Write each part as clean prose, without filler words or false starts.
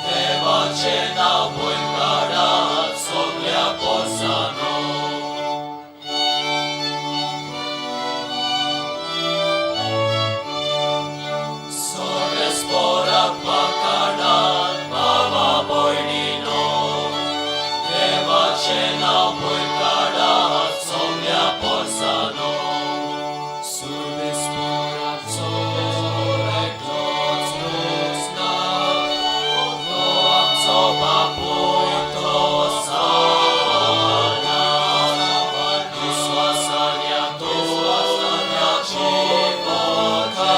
देवाचें नांव वयर काडात सगल्या पोरसांनो. सर्वेस्पोराक काडात भावा भयणीनो, देवाचें नांव वयर काडात सगल्या पोरसांनो. सर्वेस्पोराचो एकलोच ना, तो आमचो बापूय तो सावरना. विस्वासान ह्या दोनाची मुखार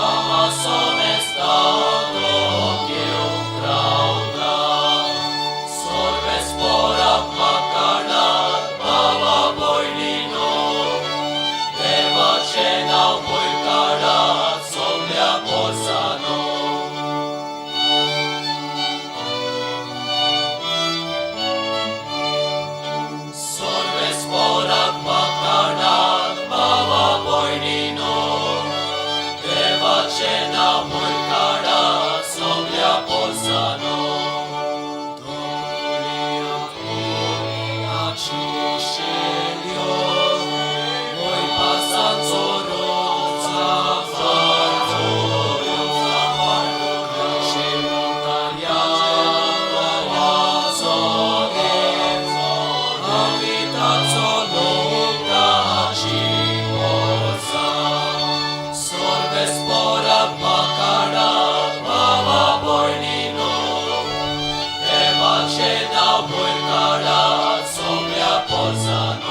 आमा समेस्ता तो घेवंक रावता. सर्वेस्पोराक काडात भावा भयणीनो, देवाचें नांव वयर काडात सगल्या पोरसांनो. सर्वेस्पोराक काडात भावा भयणीनो, देवाचें नांव वयर काडात सगल्या पोरसांनो. शेल्यो मोयपासांचो देवाचें नांव वयर काडात सगल्या पोरसांनो.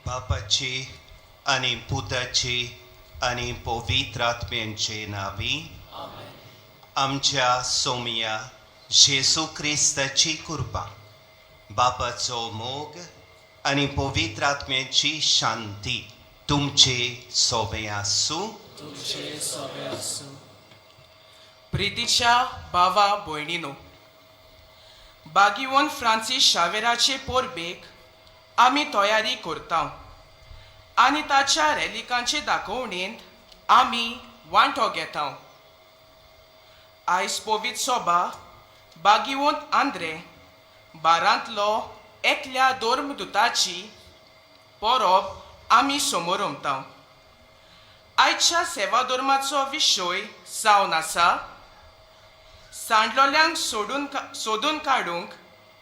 बापाची आनी पुताची आनी पवित्र आत्म्यांचे नावी. आमच्या सोमया जेजू क्रिस्ताची कृपा, बापाचो मोग आनी पवित्र आत्म्याची शांती तुमचे सोबे आसूं. तुमचे सोबे आसूं. प्रितीच्या भावा भयणीनो, बागिवन फ्रांसीस शावेराचे पोरबेक आमी तयारी करता आनी ताच्या रेलिकांचे दाखोवणेंत आमी वांटो घेता. आयज पवित्र सोबा बागिवंत आंद्रे बारांतलो एकल्या धर्मदुताची परब आमी समोरमता. आयच्या सेवा धर्माचो विशय जावन आसा सांडलोल्यांक सोडून सोदून काडूंक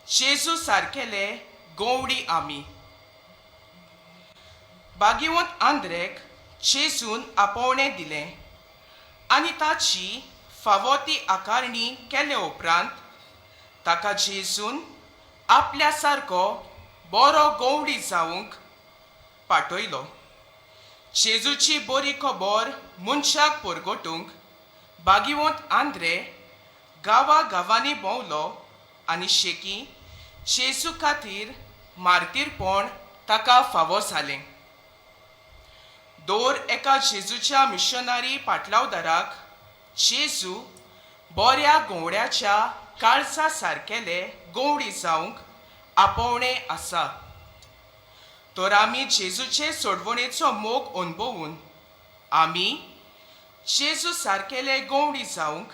जेजू सारकेले गोवडी आमी. बागिवंत आंद्रेक जेजून आपोवणें दिलें आनी ताची फावो ती आकारणी केले उपरांत ताका जेजून आपल्या सारको बरो गोवडी जावंक पाठयलो. जेजूची बरी खबर मनशाक परगटूंक बागिवंत आंद्रे गांवा गांवांनी भोंवलो आनी शेकी जेजू खातीर मार्तीरपण ताका फावो जालें. दर एका जेजूच्या मिशनारी पाटलावदाराक जेजू बऱ्या गवड्याच्या काळजा सारकेले गवडी जावंक आपोवणें आसा. तर आमी जेजूचे सोडवणेचो मोग अणभवून आमी जेजू सारकेले गवडी जावंक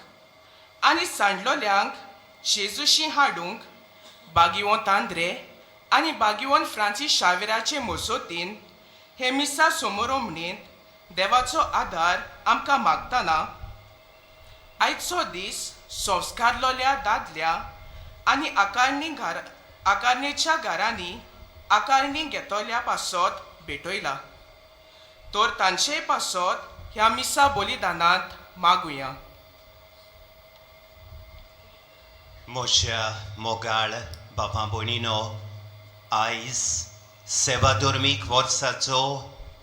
आनी सांडलोल्यांक जेजूशी हाडूंक बागिवंत आंद्रे आनी बागिवंत फ्रांसीस शावेराचे मसोतीन हे मिसा समोरमणेंत देवाचो आदार आमकां मागतना आयचो दीस संस्कारलोल्या दादल्या आनी आकारणी घरा आकारणेच्या घरांनी आकारणी घेतल्या पासत भेटयला. तर तांचे पासत ह्या मिसा बलिदानांत मागुया. म्हज्या मोगाळ बाबा भयणीनो, आयज सेवाधर्मीक वर्साचो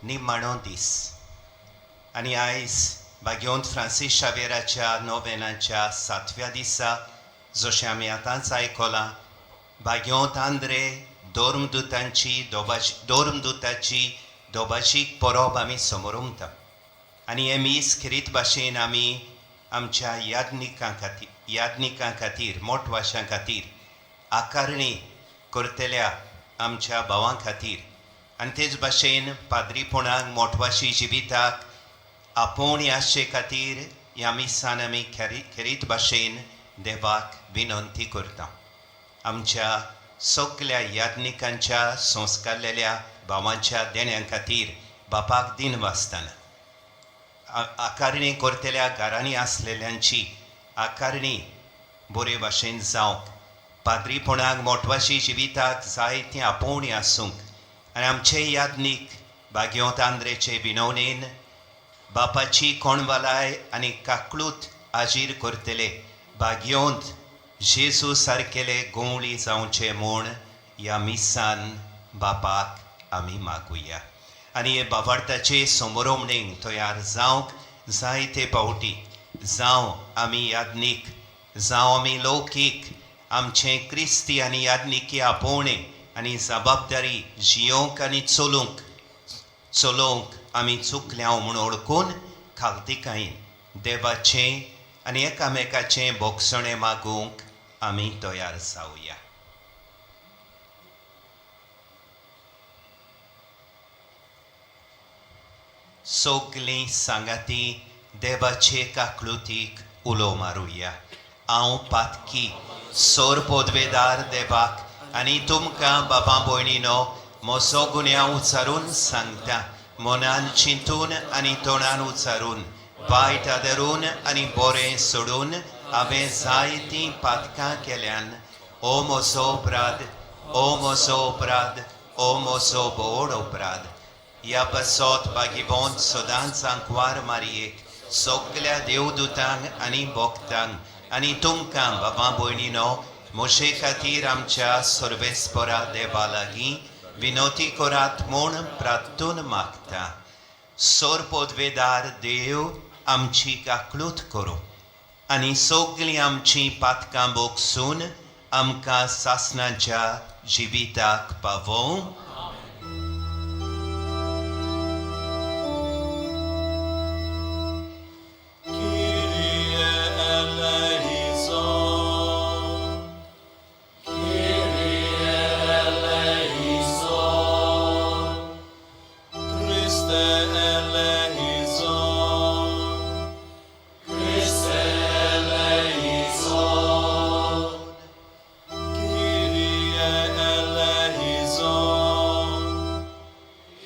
निमाणो दीस आनी आयज बागेवंत फ्रांसीस शावेराच्या नोवेनाच्या सातव्या दिसा, जशें आमी आतांच आयकलां, बागेवंत आंद्रे धर्मदुतांची दोबाश धर्मदुताची दोबाशीक परब आमी समोरमता. आनी हें मीस खेरीत भाशेन आमी आमच्या याज्ञिकां खातीर, मोटवाशां खातीर, आकारणी करतल्या आमच्या भावां खातीर आनी तेच भाशेन पाद्रीपणाक मोटवाशी जिविताक आपोवणी आसचे खातीर ह्या मिसान आमी खेरीत भाशेन देवाक विनंती करता. आमच्या सगल्या याज्ञिकांच्या संस्कारलेल्या भावांच्या देण्यां खातीर बापाक दिन वाचतना आकारणी करतल्या घरांनी आसलेल्यांची आकारणी बरे भाशेन जावंक, पाद्रीपणाक मोटवाशी जिविताक जायतीं आपोवणी आसूंक आनी आमचे याज्ञीक बागेवंत आंद्रेचे विनवणेन बापाची कोणवालाय आनी काकळूत आजीर करतले बागेवंत जेजू सारकेले गवळी जावचे म्हूण ह्या मिसान बापाक आमी मागुया. आनी हे बाबार्थाचे समोरमणेक तयार जावंक जायते फावटी जावं आमी याज्ञीक, जावं आमी लौकीक, आमचें क्रिस्ती आनी याज्ञिकी आपोवणें आनी जबाबदारी जियोवंक आनी चलोवंक चलोवंक आमी चुकल्या म्हूण वळखून खालतिकायेन देवाचें आनी एकामेकाचें भोगसणें मागूंक आमी तयार जावया. सगलीं सांगाती देवाचे काकळुतीक उलो मारुया. हांव पातकी सोर पदवेदार देवाक आनी तुमकां बाबा भयणीनो म्हजो गुन्यांव उच्चारून सांगता. मनान चिंतून आनी तोंडान उच्चारून, वायट आदरून आनी बरें सोडून हांवें जायतीं पातकां केल्यान. ओ म्हजो अपराध, ओ म्हजो अपराध, ओ म्हजो व्हड अपराध. ह्या पासत बागीबोंत सदांच आंकवार मारयेक, सगल्या देवदूतांक आनी भक्तांक आनी तुमकां बाबा भयणीनो म्हजे खातीर आमच्या सर्वेस्परा देवा लागीं विनोती करात म्हूण प्रार्थून मागता. सोरपोदवेदार देव आमची काकळूत करूं आनी सगळीं आमचीं पातकां भोगसून आमकां सासणाच्या जिविताक पावोवं. Kyrie eleison. Kyrie eleison. Christe eleison. Christe eleison. Kyrie eleison.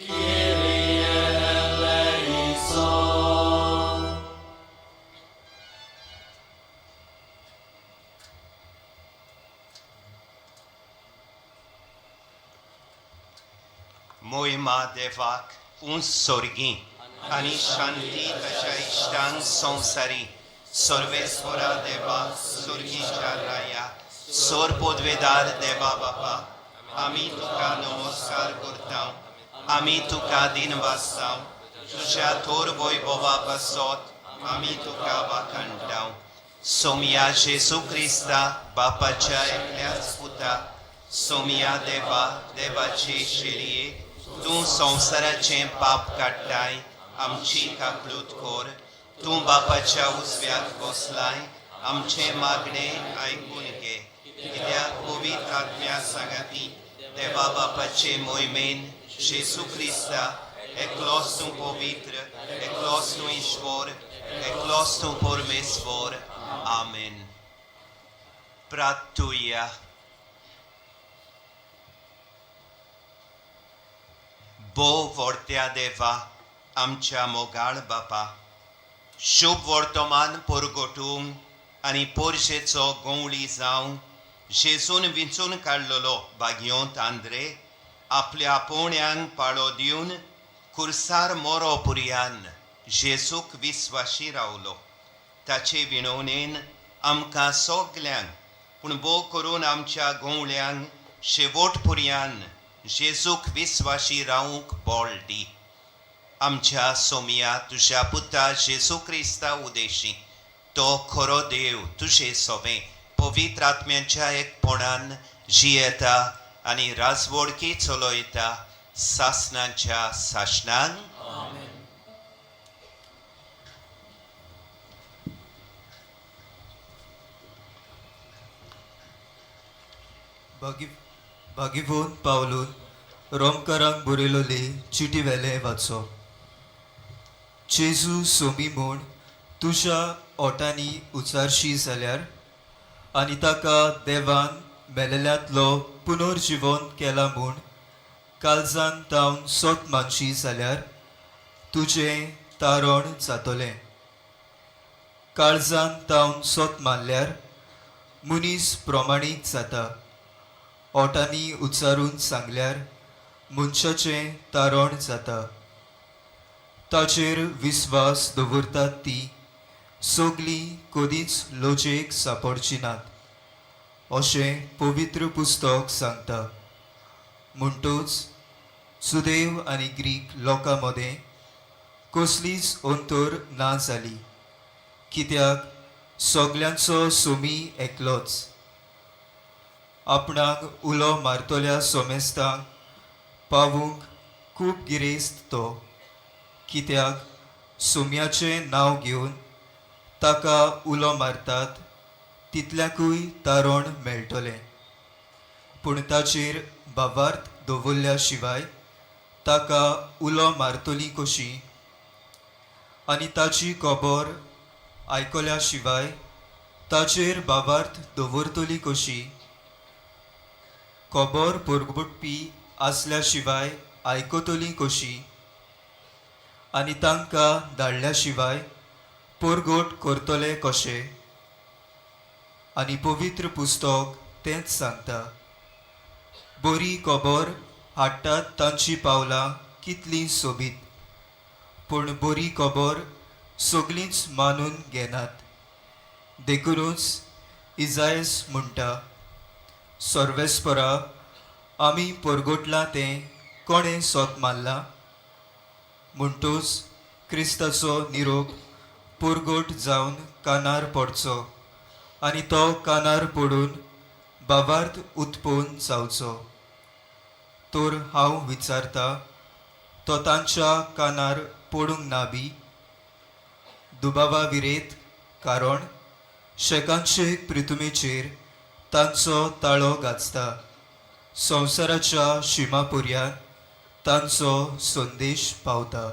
Kyrie eleison. मोहिमा देवाक उंच सोर्गी आनी शांती ताच्या इश्टांक संवसारी. सर्वेस्वरा देवा, सोर्गीच्या राया, सोर पदवेदार देवा बापा, आमी तुका नमस्कार करता, आमी तुका दिन वाचता. तुज्या थोर वैभवा पासत आमी तुका वाखाणटा. सोमया जेजू क्रिस्ता, बापाच्या एकल्याच पुता, सोमया देवा, देवाचे शेरये, तूं संवसाराचें पाप काडटाय, आमची काकळूत कर. तूं बापाच्या उजव्याक बसलाय, आमचें मागणें आयकून घे. कित्याक पवित्र आत्म्या सांगाती देवा बापाचे मोहिमेन जेजू क्रिस्ता, एकलोच तूं पवित्र, एकलोच तूं ईश्वर, एकलोच तूं परमेश्वर. आमेन. प्रार्थुया. भोव व्हडत्या देवा, आमच्या मोगाळ बापा, शुभ वर्तमान परगटूंक आनी पोरशेचो गंवळी जावंक जेजून विंचून काडलेलो भाग्योंत आंद्रे आपल्या आपोवण्यांक पाळो दिवन कुर्सार मोरो पुरयान जेजूक विस्वाशी रावलो. ताचे विणवणेन आमकां सगल्यांक, पूण भोव करून आमच्या गंवळ्यांक शेवट पुरयान जेजूक विस्वाशी रावंक बळ दी. आमच्या सोमया तुज्या पुता जेजू क्रिस्ता उदेशी, तो खरो देव, तुजे सोबें पवित्र आत्म्याच्या एकपणान जियेता आनी राजवडकी चलयता सासणाच्या सासणान. भागीवोन पावलून रोमकारांक बरयलोले चिटी वेले वाचो. जेजू सोमी म्हूण तुज्या ओटांनी उचारशी जाल्यार आनी ताका देवान मेलेल्यांतलो पुनर्जिवन केला म्हूण काळजान तावन सोत मानशी जाल्यार तुजें तारण जातलें. काळजान तावन सोत मानल्यार मनीस प्रमाणीक जाता. ओटांनी उच्चारून सांगल्यार मनशाचें तारण जाता. ताचेर विस्वास दवरतात ती सगलीं कदींच लजेक सांपडची नात अशें पवित्र पुस्तक सांगता. म्हणटूच सुदेव आनी ग्रीक लोकां मदें कसलीच अंतर ना जाली, कित्याक सगल्यांचो सोमी एकलोच. आपणाक उलो मारतल्या सोमेस्तांक पावूंक खूब गिरेस्त तो, कित्याक सोम्याचें नांव घेवन ताका उलो मारतात तितल्याकूय तारण मेळटलें. पूण ताचेर भावार्थ दवरल्या शिवाय ताका उलो मारतली कशी, आनी ताची खबर आयकल्या शिवाय ताचेर भावार्थ दवरतली कशी? खबर परगटपी आसल्या शिवाय आयकतली कशी, आनी तांकां धाडल्या शिवाय परगट करतले कशे? आनी पवित्र पुस्तक तेंच सांगता, बरी खबर हाडटात तांची पावलां कितलीं सोबीत, पूण बरी खबर सगलींच मानून घेनात. देखुनूच इजायस म्हणटा, सर्वेस्परा आमी परगटलां तें कोणें सोत मारलां? म्हणटूच क्रिस्ताचो निरोप पुरगोट जावन कानार पडचो आनी तो कानार पडून बाबार्थ उत्पन्न जावचो. तर हांव विचारता, तो तांच्या कानार पडूंक ना बी? दुबावा विरेत, कारण शेकांचे प्रितुमेचेर तांचो ताळो गाजता, संवसाराच्या शिमा पर्यांत तांचो संदेश पावता.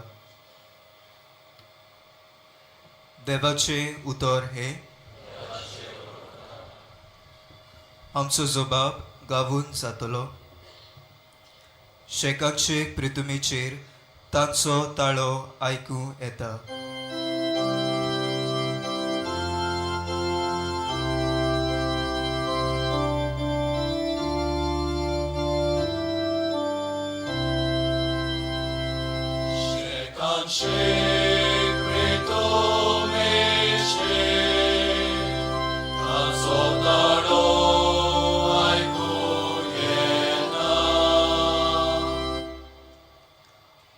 देवाचें उतर हें. आमचो जबाब गावून जातलो. शेकाचे प्रितुमेचेर तांचो ताळो आयकूं येता.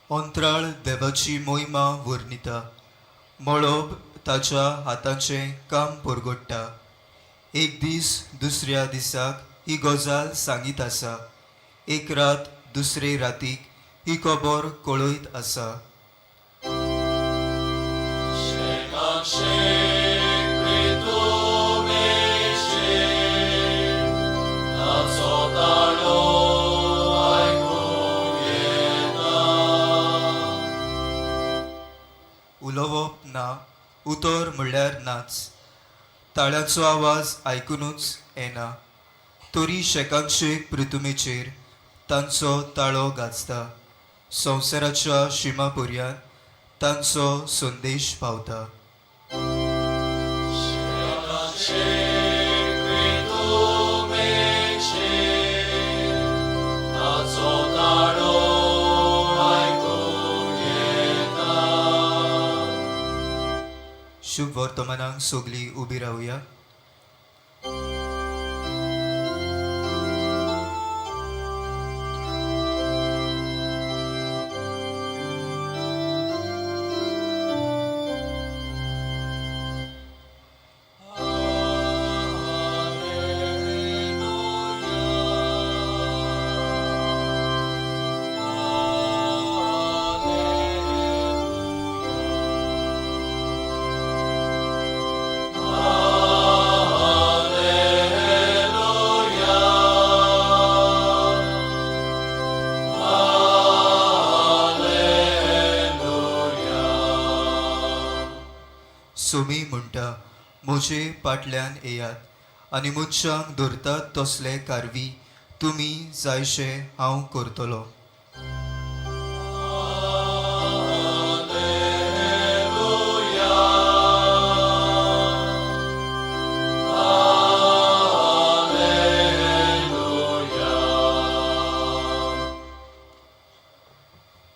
अंतराळ देवाची मोहिमा वर्णिता, मळब ताच्या हाताचें काम परगट्टा. एक दीस दुसऱ्या दिसाक ही गजाल सांगीत आसा, एक रात दुसरे रातीक ही खबर कळयत आसा. उलोवप ना, उतर म्हणल्यार नाच, ताळ्याचो आवाज आयकुनूच येना, तरी शेकांशेक पृथुमेचेर तांचो ताळो गाजता, संवसाराच्या शिमा पर्यांत तांचो संदेश पावता. शुभ वर्तमानाक सगळीं उबी रावया. सोमी म्हणटा, म्हजे फाटल्यान येयात आनी मनशांक धरतात तसले कारवी तुमी जायशे हांव करतलो.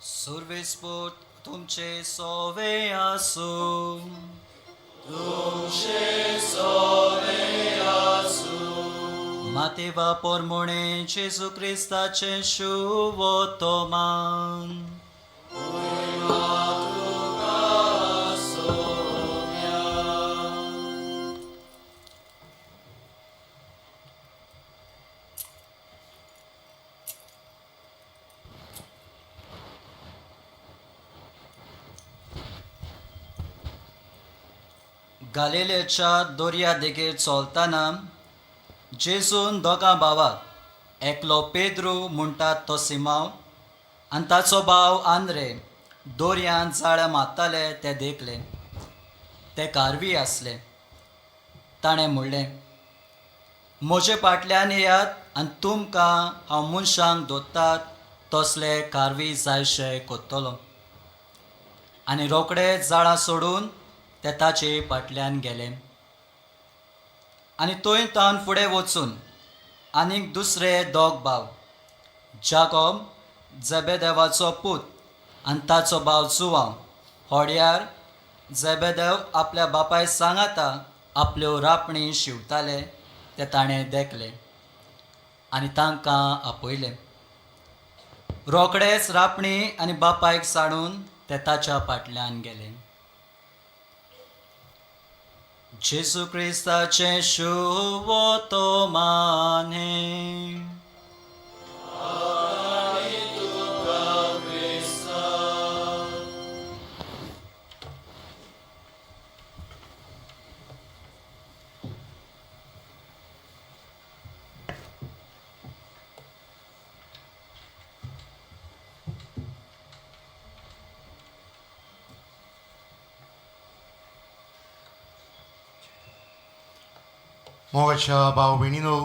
सुर्वेस्पोत तुमचे सोवे आसूं. मातेवा पोरमुणे जेजू क्रिस्ताचें शुभोतमान. गालिलेच्या दर्या देगेर चलतना जेजून दोगां भावाक, एकलो पेद्रू म्हणटात तो सिमांव आनी ताचो भाव आंद्रे, दर्यांत जाळ्यां मारताले ते देखले. ते कारवी आसले. ताणें म्हणलें, म्हजे फाटल्यान येयात आनी तुमकां हांव मनशांक दोत्तात तसले कारवी जायशे कोत्तलो. आनी रोखडे जाळां सोडून ते ताचे फाटल्यान गेले. आनी थंय तावन फुडें वचून आनीक दुसरे दोग भाव, जाकोब जेबेदेवाचो पूत आनी ताचो भाव जुवांव, होड्यार जेबेदेव आपल्या बापाय सांगाता आपल्यो रापणी शिंवताले ते ताणें देखले. आनी तांकां आपयले. रोखडेच रापणी आनी बापायक साडून ते ताच्या फाटल्यान गेले. जेजू क्रिस्ताचें शुभोतोमान हें. मोगाच्या भाव भयणीनो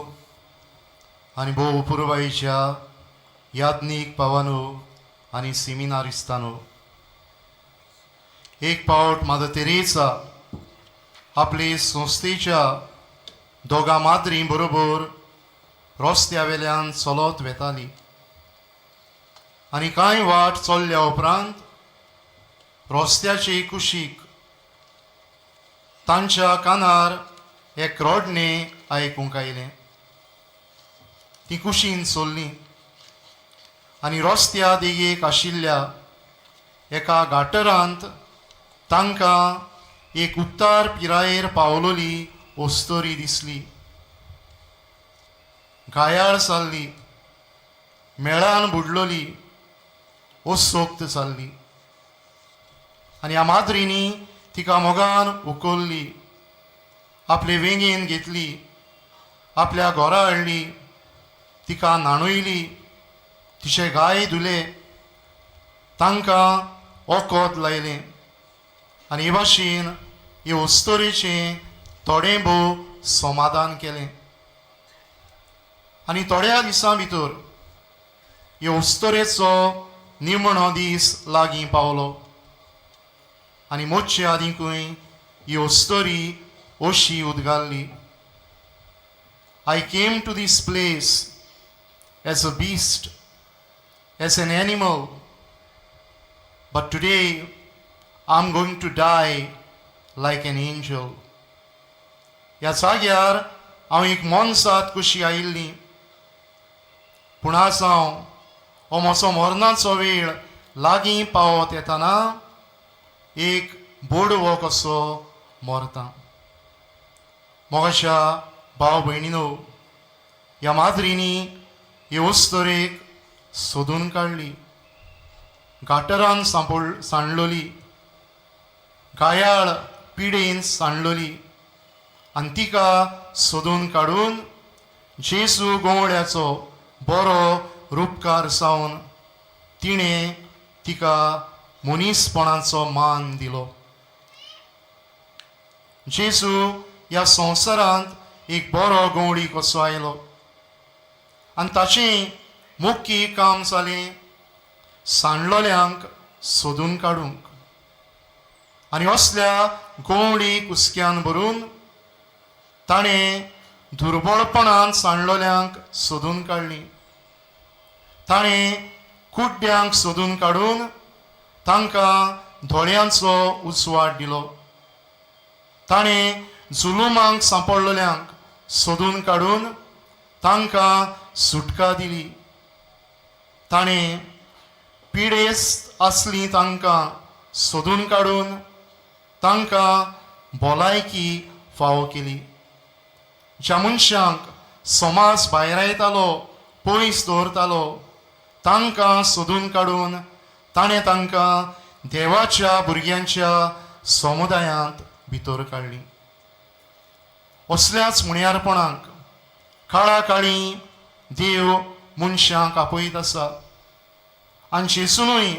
आनी भोव पुर्वाईच्या याज्ञीक भावानो आनी सिमिनारिस्तानो, एक पावट मादर तेरेसा आपले संस्थेच्या दोगां माद्रीं बरोबर रस्त्या वेल्यान चलत वेताली आनी कांय वाट चल्ल्या उपरांत रस्त्याचे कुशीक तांच्या कानार एक रडणें आयकूंक आयलें. ती कुशीन चल्ली आनी रस्त्या देगेक आशिल्ल्या एका गाटरांत तांकां एक उत्तार पिरायेर पावलोली ओस्तोरी दिसली. घायाळ जाल्ली, मेळान बुडलोली, ओसोक्त जाल्ली आनी ह्या माद्रींनी तिका मोगान उखल्ली, आपले वेंगेन घेतली, आपल्या घरा हाडली, तिका न्हाणयली, तिचे घाय धुले, तांकां वखद लायलें आनी हे भाशेन हे अस्तोरेचें थोडें भोव समाधान केलें. आनी थोड्या दिसां भितर हे अस्तोरेचो निमणो दीस लागीं पावलो आनी मोडचे आदिकूय ही अस्तोरी अशी उदगारली, I came to this place as a beast, as an animal, but today I'm going to die like an angel. ह्या जाग्यार हांव एक मोनजात कशी आयिल्ली, पूण आज हांव हो म्हजो मरणाचो वेळ लागीं पावत येतना एक बोडवो कसो मरता. मोगाच्या भाव भयणीनो, ह्या माद्रींनी हे अस्तोरेक सोदून काडली, गाटरान सांपड सांडलोली, घायाळ पिडेन सांडलोली आनी तिका सोदून काडून जेजू गोवळ्याचो बरो रुपकार जावन तिणें तिका मनीसपणाचो मान दिलो. जेजू ह्या संवसारांत एक बरो गवळी कसो आयलो आनी ताचें मुख्य काम जालें सांडलोल्यांक सोदून काडूंक आनी असल्या गवळी कुसक्यान भरून ताणें दुर्बळपणान सांडलोल्यांक सोदून काडलीं. ताणें कुड्ड्यांक सोदून काडून तांकां दोळ्यांचो उजवाड दिलो. ताणें जुलुमांक सांपडलोल्यांक सोदून काडून तांकां सुटका दिली. ताणें पिडेस्त आसलीं तांकां सोदून काडून तांकां भलायकी फावो केली. ज्या मनशांक समाज भायरायतालो, पयस दवरतालो, तांकां सोदून काडून ताणें तांकां देवाच्या भुरग्यांच्या समुदायांत भितर काडली. असल्याच मुणयारपणाक काळा काळी देव मनशांक आपयत आसा आनी जेजूनय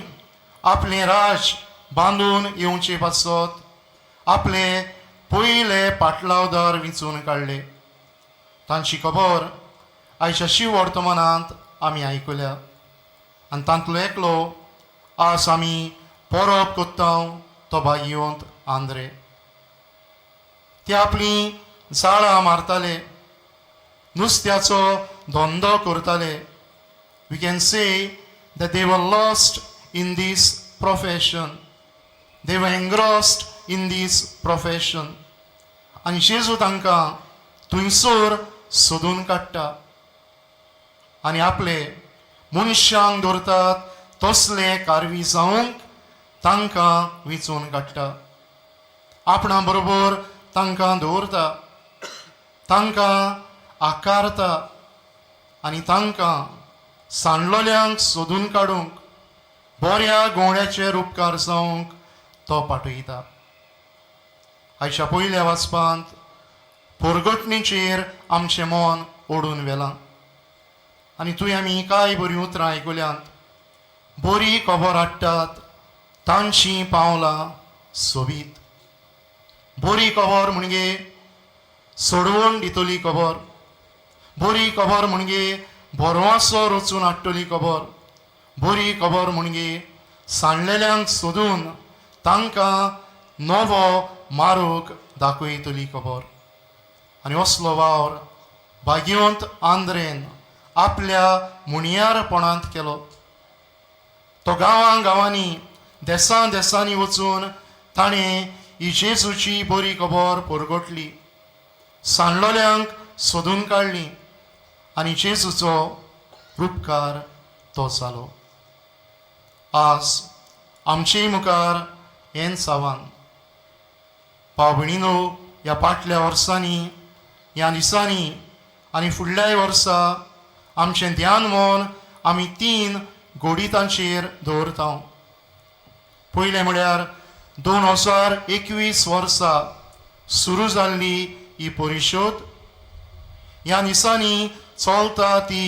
आपलें राज बांदून येवचे पासत आपले पयले पाटलावदार विंचून काडले. तांची खबर आयच्या शिव वर्तमानांत आमी आयकुल्या आनी तांतलो एकलो आज आमी परब कोत्ता तो भाग्यवंत आंद्रे. ते आपली जाळां मारताले, नुस्त्याचो धंदो करताले. We can say that they were lost in this profession, they were engrossed in this profession. आनी जेजू तांकां थंयसर सोदून काडटा. आनी आपले मनशांक दवरतात तसले कारवी जावंक तांकां विचून काडटा, आपणा बरोबर तांकां दवरता, तांकां आकारता आनी तांकां सांडलोल्यांक सोदून काडूंक बऱ्या गोंवड्याचे रुपकार जावंक तो पाठयता. आयच्या पयल्या वाचपांत पोरगटणीचेर आमचें मन ओडून व्हेलां आनी तुवें आमी कांय बरीं उतरां आयकुल्यांत. बरी खबर हाडटात तांचीं पावलां सोबीत. बरी खबर म्हणजे सोडवण दितली खबर, बरी खबर म्हणजे बरवासो रचून हाडटली खबर, बरी खबर म्हणजे सांडलेल्यांक सोदून तांकां नवो मार्ग दाखयतली खबर. आनी असलो वावर भाग्यवंत आंद्रेन आपल्या मुणयारपणांत केलो. तो गांवां गांवांनी देसां देसांनी वचून ताणें ही जेजूची बरी खबर परगटली, सांडलोल्यांक सोदून काडली आनी जेजूचो रुपकार तो जालो. आज आमचे मुखार हेंच आव्हान. भाव भयणीनो, ह्या फाटल्या वर्सांनी, ह्या दिसांनी आनी फुडल्याय वर्सा आमचें ध्यान मन आमी तीन गोडितांचेर दवरता. पयलें म्हळ्यार 2021 वर्सा सुरू जाल्ली ही परिशोद. ह्या दिसांनी चलता ती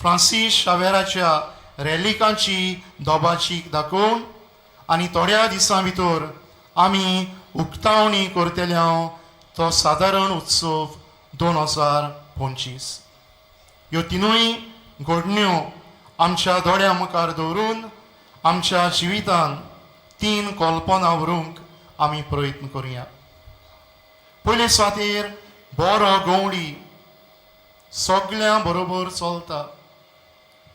फ्रांसीस शावेराच्या रॅलिकांची दोबाची दाखोवन आनी थोड्या दिसां भितर आमी उक्तावणी करतले तो सादारण उत्सव 2025. ह्यो तिनूय घडण्यो आमच्या दोळ्या मुखार दवरून आमच्या जिवितान तीन कल्पना व्हरूंक आमी प्रयत्न करुया. पयले सुवातेर बरो गवळी सगळ्यां बरोबर चलता,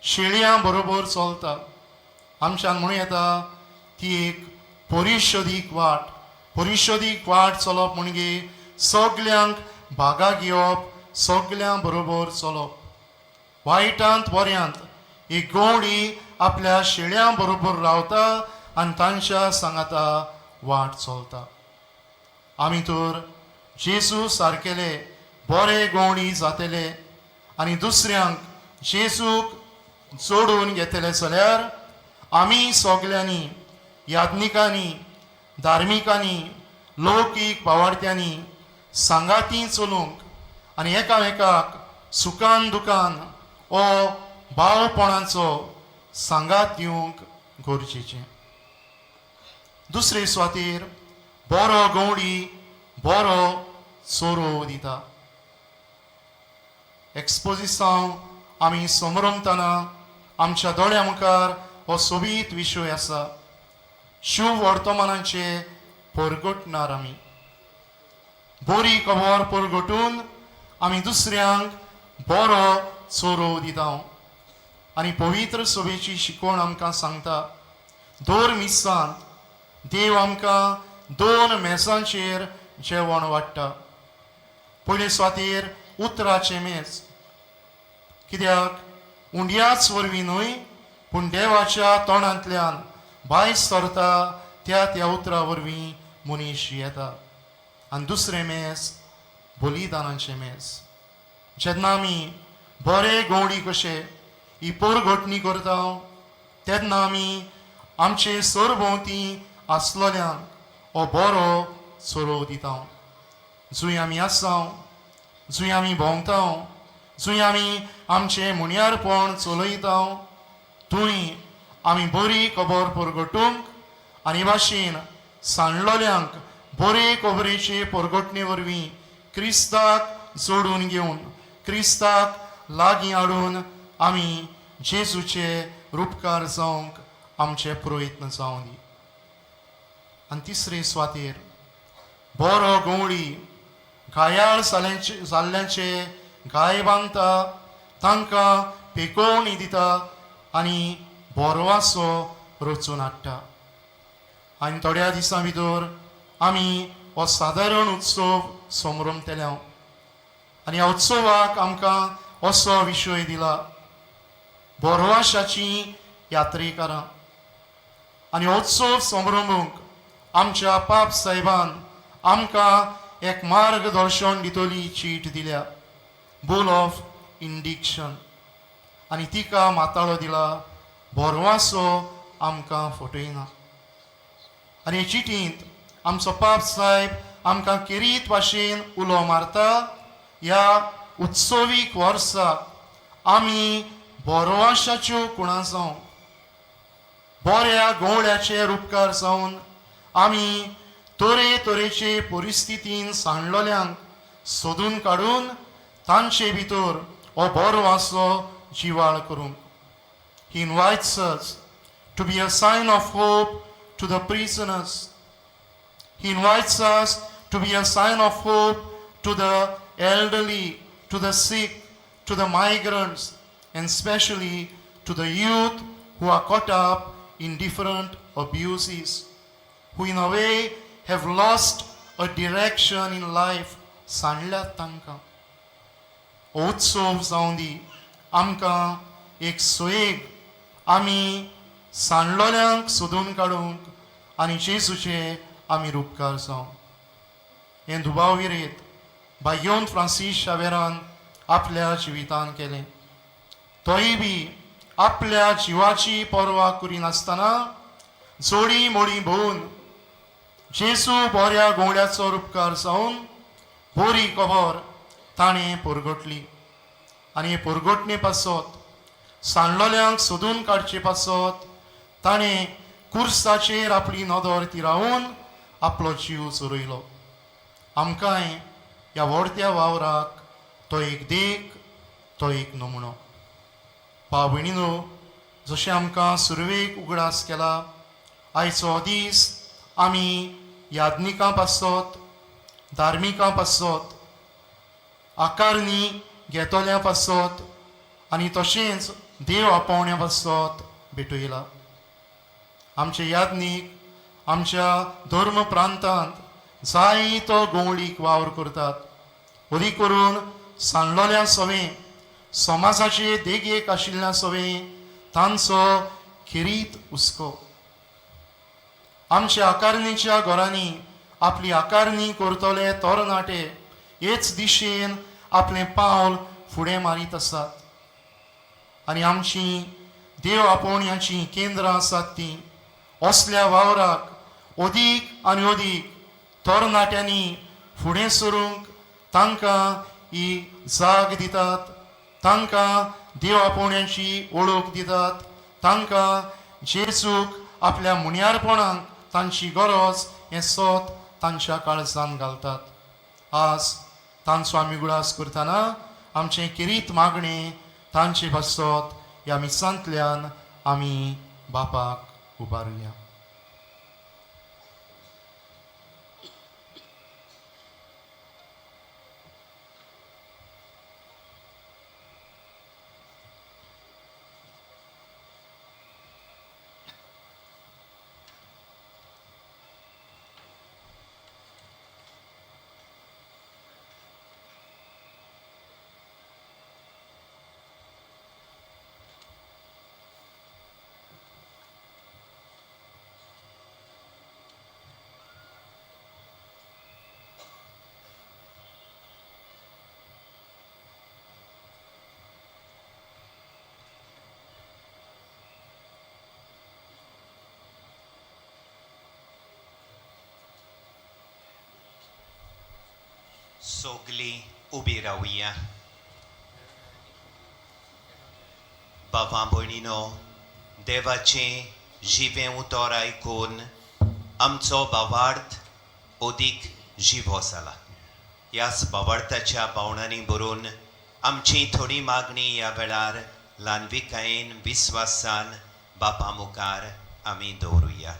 शेळयां बरोबर चलता. आमच्यान म्हणूं येता ती एक परिशदीक वाट. परिशदीक वाट चलप म्हणजे सगल्यांक भागा घेवप, सगल्यां बरोबर चलप. वायटांत बऱ्यांत एक गवळी आपल्या शेळयां बरोबर रावता आनी तांच्या सांगाता वाट चलता. आमी तर जेजू सारकेले बरे गवळी जातले आनी दुसऱ्यांक जेजूक जोडून घेतले जाल्यार आमी सगल्यांनी, याज्ञिकांनी, धार्मिकांनी, लौकीक बावाडत्यांनी सांगाती चलूंक आनी एकामेकाक सुखान दुखान ओ भावपणाचो सांगात दिवंक गरजेचें. दुसरे सुवातेर बरो गवळी बरो चोरो दिता. एक्सपोजिसांव आमी समरमतना आमच्या दोळ्या मुखार हो सोबीत विशय आसा. शिव वर्तमानाचे परगटणार आमी बरी खबर परगटून आमी दुसऱ्यांक बरो चोरो दिता. आनी पवित्र सभेची शिकवण आमकां सांगता, दर मिसांत देव आमकां दोन मेजांचेर जेवण वाडटा. पयले सुवातेर उतराचें मेज, कित्याक उंड्याच वरवीं न्हय पूण देवाच्या तोंडांतल्यान भायर सरता त्या त्या उतरा वरवीं मनीस येता. आनी दुसरें मेज बलिदानाचें मेज. जेन्ना आमी बरे गवळी कशे ही पोरघटणी करता तेन्ना आमी आमचे सरभोंवती आसलोल्यांक हो बरो चरोव दिता. जंय आमी आसा, जंय आमी भोंवता, जंय आमी आमचें मुणयारपण चलयता, थंय आमी बरी खबर परगटूंक आनी भाशेन सांडलोल्यांक बरे खबरेचे परगटणे वरवीं क्रिस्ताक जोडून घेवन, क्रिस्ताक लागीं हाडून आमी जेजूचे रुपकार जावंक आमचे प्रयत्न जावं दी. आनी तिसरे सुवातेर बरो गवळी घायाळ जाल्ल्यांचे घाय बांदता, तांकां पेकोवणी दिता आनी बोरवासो रचून हाडटा. आनी थोड्या दिसां भितर आमी हो सादारण उत्सव समरमतले. आनी ह्या उत्सवाक आमकां असो विशय दिला, बोरवाशाचीं यात्रेकारां. आनी उत्सव संभ्रमूंक आमच्या पाप साहेबान आमकां एक मार्गदर्शन दितली चीट दिल्या, बुल ऑफ इंडिक्शन, आनी तिका माताळो दिला बोरवासो आमकां फटयना. आनी हे चिटींत आमचो पाप साहेब आमकां केरीत भाशेन उलो मारता, ह्या उत्सवीक वर्साक आमी बोरवाशाच्यो कुणां जावं, बऱ्या गवळ्याचे रुपकार जावन आमी तरे तरेचे परिस्थितीन सांडलोल्यांक सोदून काडून तांचे भितर हो बरो आसो जिवाळ करूंक. He invites us to be a sign of hope to the prisoners. He invites us to be a sign of hope to the elderly, to the sick, to the migrants, and especially to the youth who are caught up in different abuses, who in a way have lost a direction in life. सांडल्यात तांकां. हो उत्सव जावं दी आमकां एक सोयेग आमी सांडलोल्यांक सोदून काडूंक आनी जेजूचे आमी रुपकार जावं. हें दुबाव विरेत भाग्योन फ्रांसीस शावेरान आपल्या जिवितान केलें. तोय बी आपल्या जिवाची पर्वा करिनासतना जोडी मोडी भोवन जेजू बऱ्या गोंवड्याचो रुपकार जावन बरी खबर ताणें परगटली. आनी हे परगटणे पासत सांडलोल्यांक सोदून काडचे पासत ताणें कुर्साचेर आपली नदर तिरावन आपलो जीव चरयलो. आमकांय ह्या व्हडत्या वावराक तो एक देख, तो एक नमुनो. भाव भयणीनो, जशें आमकां सुरवेक उगडास केला, आयचो दीस आमी याज्ञिकां पासत, धार्मिकां पासत, आकारणी घेतल्या पासत आनी तशेंच देव आपोवण्या पासत भेटयला. आमचे याज्ञीक आमच्या धर्म प्रांतांत जायतो गोंवळीक वावर करतात. अदीक करून सांडलोल्या सवें, समाजाचे देगेक आशिल्ल्या सवें तांचो खेरीत हुस्को. आमच्या आकारणीच्या घरांनी आपली आकारणी करतले तरणाटे हेच दिशेन आपलें पावल फुडें मारीत आसात. आनी आमची देव आपोवण्याचीं केंद्रां आसात तीं असल्या वावराक अदीक आनी अदीक तरणाट्यांनी फुडें सरूंक तांकां ही जाग दितात, तांकां देव आपोवण्याची वळख दितात, तांकां जेजूक आपल्या मुन्यारपणाक तांची गरज हें सत तांच्या काळजान घालतात. आज तांचो आमी उगडास करतना आमचें किरीत मागणें तांचे पासत ह्या मिसांतल्यान आमी बापाक उबारुया. सोगली उबी रावया. बाबा भयणीनो, देवाचें जिवें उतर आयकून आमचो भावार्थ अदीक जिवो जाला. ह्याच भावार्थाच्या भावनांनी भरून आमची थोडी मागणी ह्या वेळार ल्हानविकायेन विस्वासान बापा मुखार आमी दवरुया.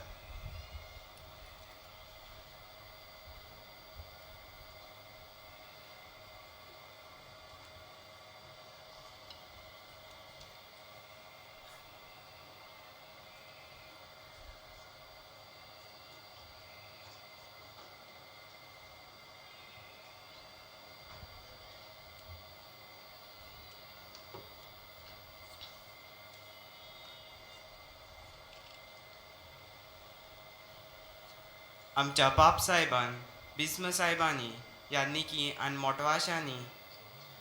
आमच्या बाप साहेबान बिस्म साहेबांनी यादनिकी आनी मोटवाशांनी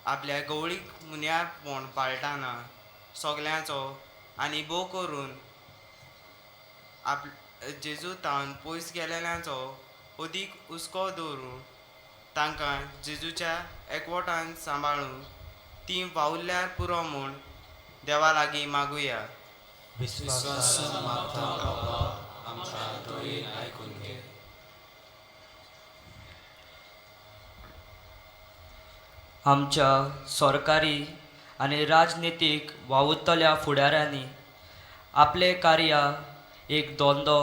आपल्या गवळीक मुन्यारपण पाळटाना सगल्यांचो आनी भोव करून आप जेजू तावन पयस गेलेल्यांचो अदीक हुस्को दवरून तांकां जेजूच्या एकवटान सांबाळून ती वावुरल्यार पुरो म्हूण देवा लागीं मागुया. विस्वासान मागता बापा, आमकां दयेन आयकून घे. आमच्या सरकारी आनी राजनितीक वावुरतल्या फुडाऱ्यांनी आपले कार्य एक धंदो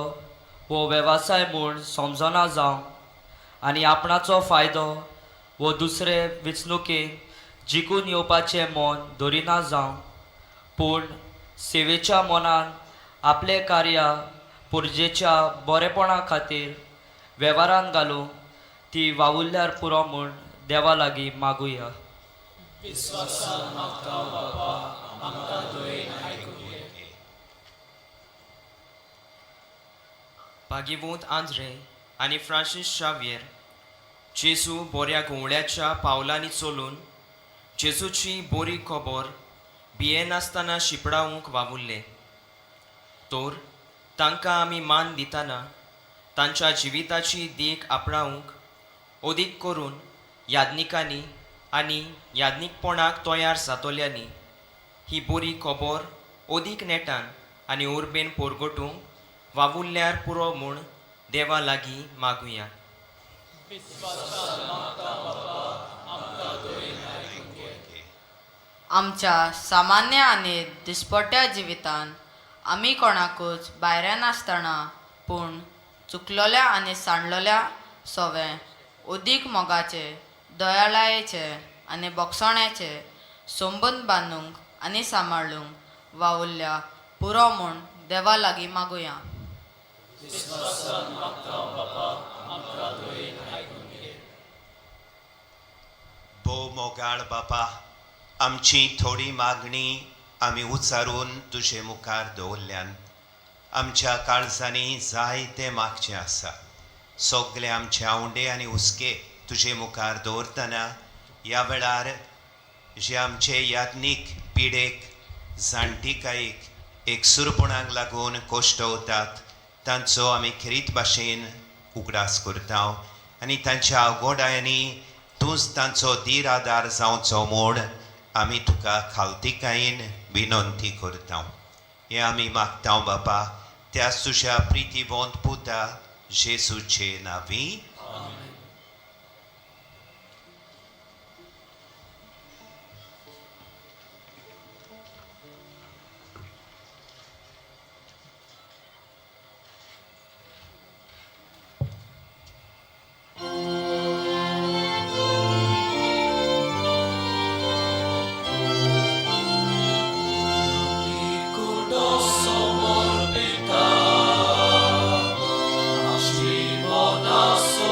वो वेवसाय म्हूण समजना जावं आनी आपणाचो फायदो वो दुसरे वेंचणुकेन जिखून येवपाचें मन दरिना जावं, पूण सेवेच्या मनान आपलें कार्य पुरजेच्या बरेपणा खातीर वेव्हारान घालूं ती वावुरल्यार पुरो म्हूण देवा लागीं मागुया. विस्वासान मागता बापा, आमकां दयेन आयकून घे. भाग्यवंत आंद्रे आनी फ्रांसीस शाव्येर जेजू बोऱ्या घुंवळ्याच्या पावलांनी चलून जेजूची बोरी खबर भियेनासतना शिंपडावंक वावुरले, तर तांकां आमी मान दितना तांच्या जिविताची देख आपणावंक अदीक करून याज्ञिकांनी आनी याज्ञिकपणाक तयार जातल्यांनी ही बरी खबर अदीक नेटान आनी उर्बेन परगटूंक वावुरल्यार पुरो म्हूण देवा लागीं मागुया. आमच्या सामान्य आनी दिसपट्ट्या जिवितांत आमी कोणाकूच भायऱ्या नासतना पूण चुकलोल्या आनी सांडलोल्या सोवें अदीक मोगाचे, दयाळायेचे आनी बोगसण्याचे संबंद बांदूंक आनी सांबाळूंक वावुरल्या पुरो म्हूण देवा लागीं मागुया. विस्वासान मागता बापा, आमकां दयेन आयकून घे. भोव मोगाळ बापा, आमची थोडी मागणी आमी उच्चारून तुजे मुखार दवरल्यान आमच्या काळजांनी जायतें मागचें आसा. सगळे आमचे आवंडे आनी हुस्के तुजे मुखार दवरतना ह्या वेळार जे आमचे याज्ञीक पिडेक जाणटिकायेक एकसुरपणाक लागून कोश्टवतात तांचो आमी खेरीत भाशेन उगडास करता आनी तांच्या अवगोडायांनी तूंच तांचो धीर आदार जावचो म्हूण आमी तुका खालतिकायेन विनंती करता. हें आमी मागता बापा त्या तुज्या प्रितीवंत पुता जेजूचे नांवी. Kudos somorpita, Ashimonas.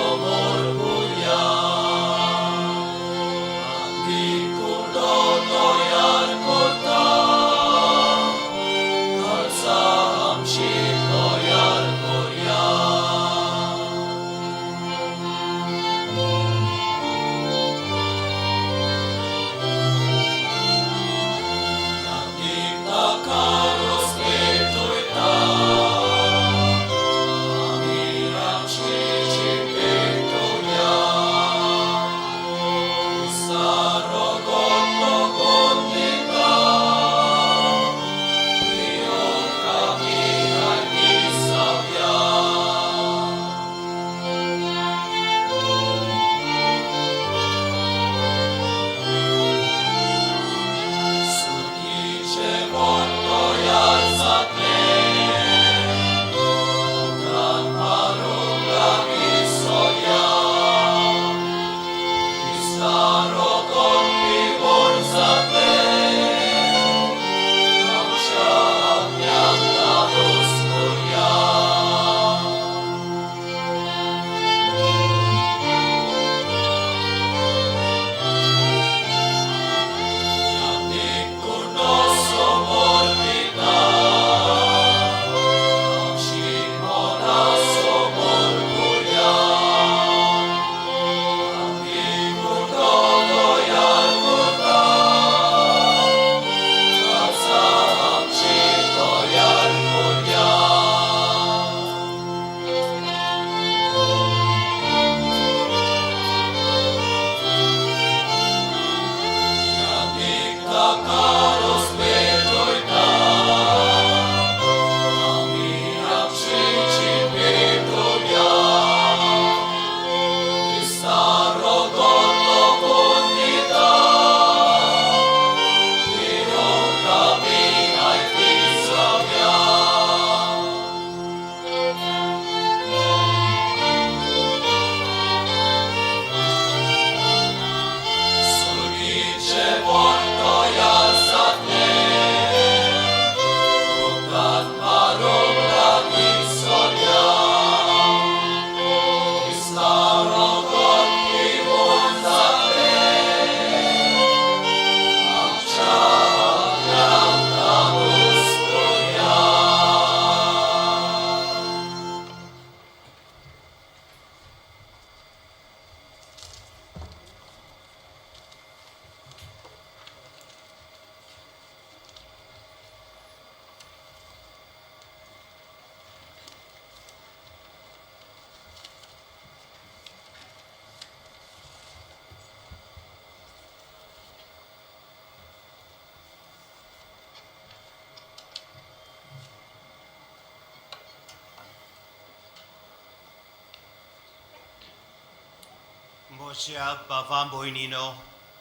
म्हज्या भावा भयणीनो,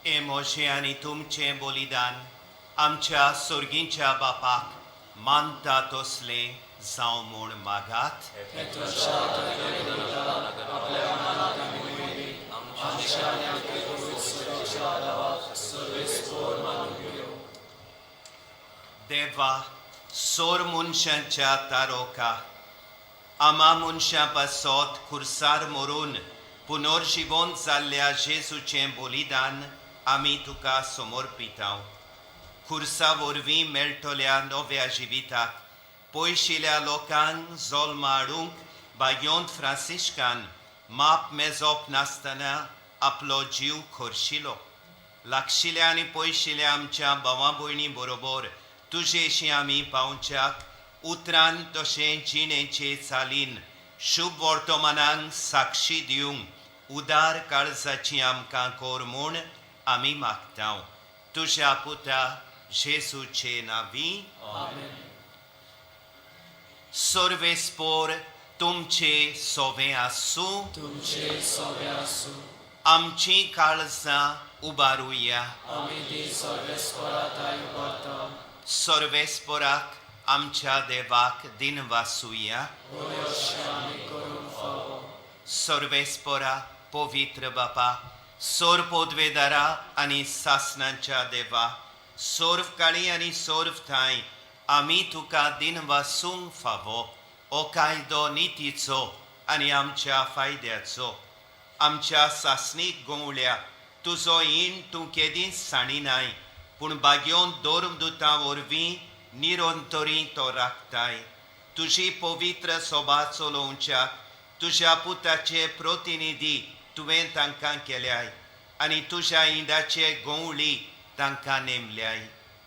हें म्हजें आनी तुमचें बलिदान आमच्या सोर्गींच्या बापाक मानता तसलें जावं म्हूण मागात. देवा, सोर मनशांच्या तारोका, आमा मनशां पासत खुर्सार मरून पुनर्जिवन जाल्ल्या जेजूचें बलिदान आमी तुका समर्पितांव. खुर्सा वरवीं मेळटल्या नव्या जिविताक पयशिल्या लोकांक जल्म हाडूंक बायोंत फ्रांसिस्कान माप मेजप नासतना आपलो जीव खर्शिलो. लागशिल्या आनी पयशिल्या आमच्या भावा भयणी बरोबर तुजेशी आमी पावच्याक उतरान तशें जिणेचे चालीन शुभ वर्तमानांक साक्षी दिवंक उदार काळजाची आमकां कोर म्हूण आमी मागता, तुज्या पुता जेजूचे नांवी. सर्वेस्पोर तुमचे सोवे आसूं. तुमचे सोवे आसूं. आमची काळजां उबारुया. आमी ती सर्वेस्पोरा थांय उबारता. सर्वेस्पोराक आमच्या देवाक दिनवासुया. होय, अशें आमी करूंक फावो. सर्वेस्पोरा, पवित्र बापा, सोर पोदवेदारा आनी सासणाच्या देवा, सोर्व काळी आनी सोर्व थांय आमी तुका दिनवासूंक फावो. हो कायदो नितीचो आनी आमच्या फायद्याचो. आमच्या सासणीक गोंवळ्या तुजो ईण तूं केदींच सांडिनाय, पूण बागयोन दोरदुतां वरवीं निरंतरी तो राखताय. तुजी पवित्र सोबा चलोवच्याक तुज्या पुताचे प्रतिनिधी तुवें तांकां केल्याय आनी तुज्या इंडाचे गोंवळी तांकां नेमल्याय.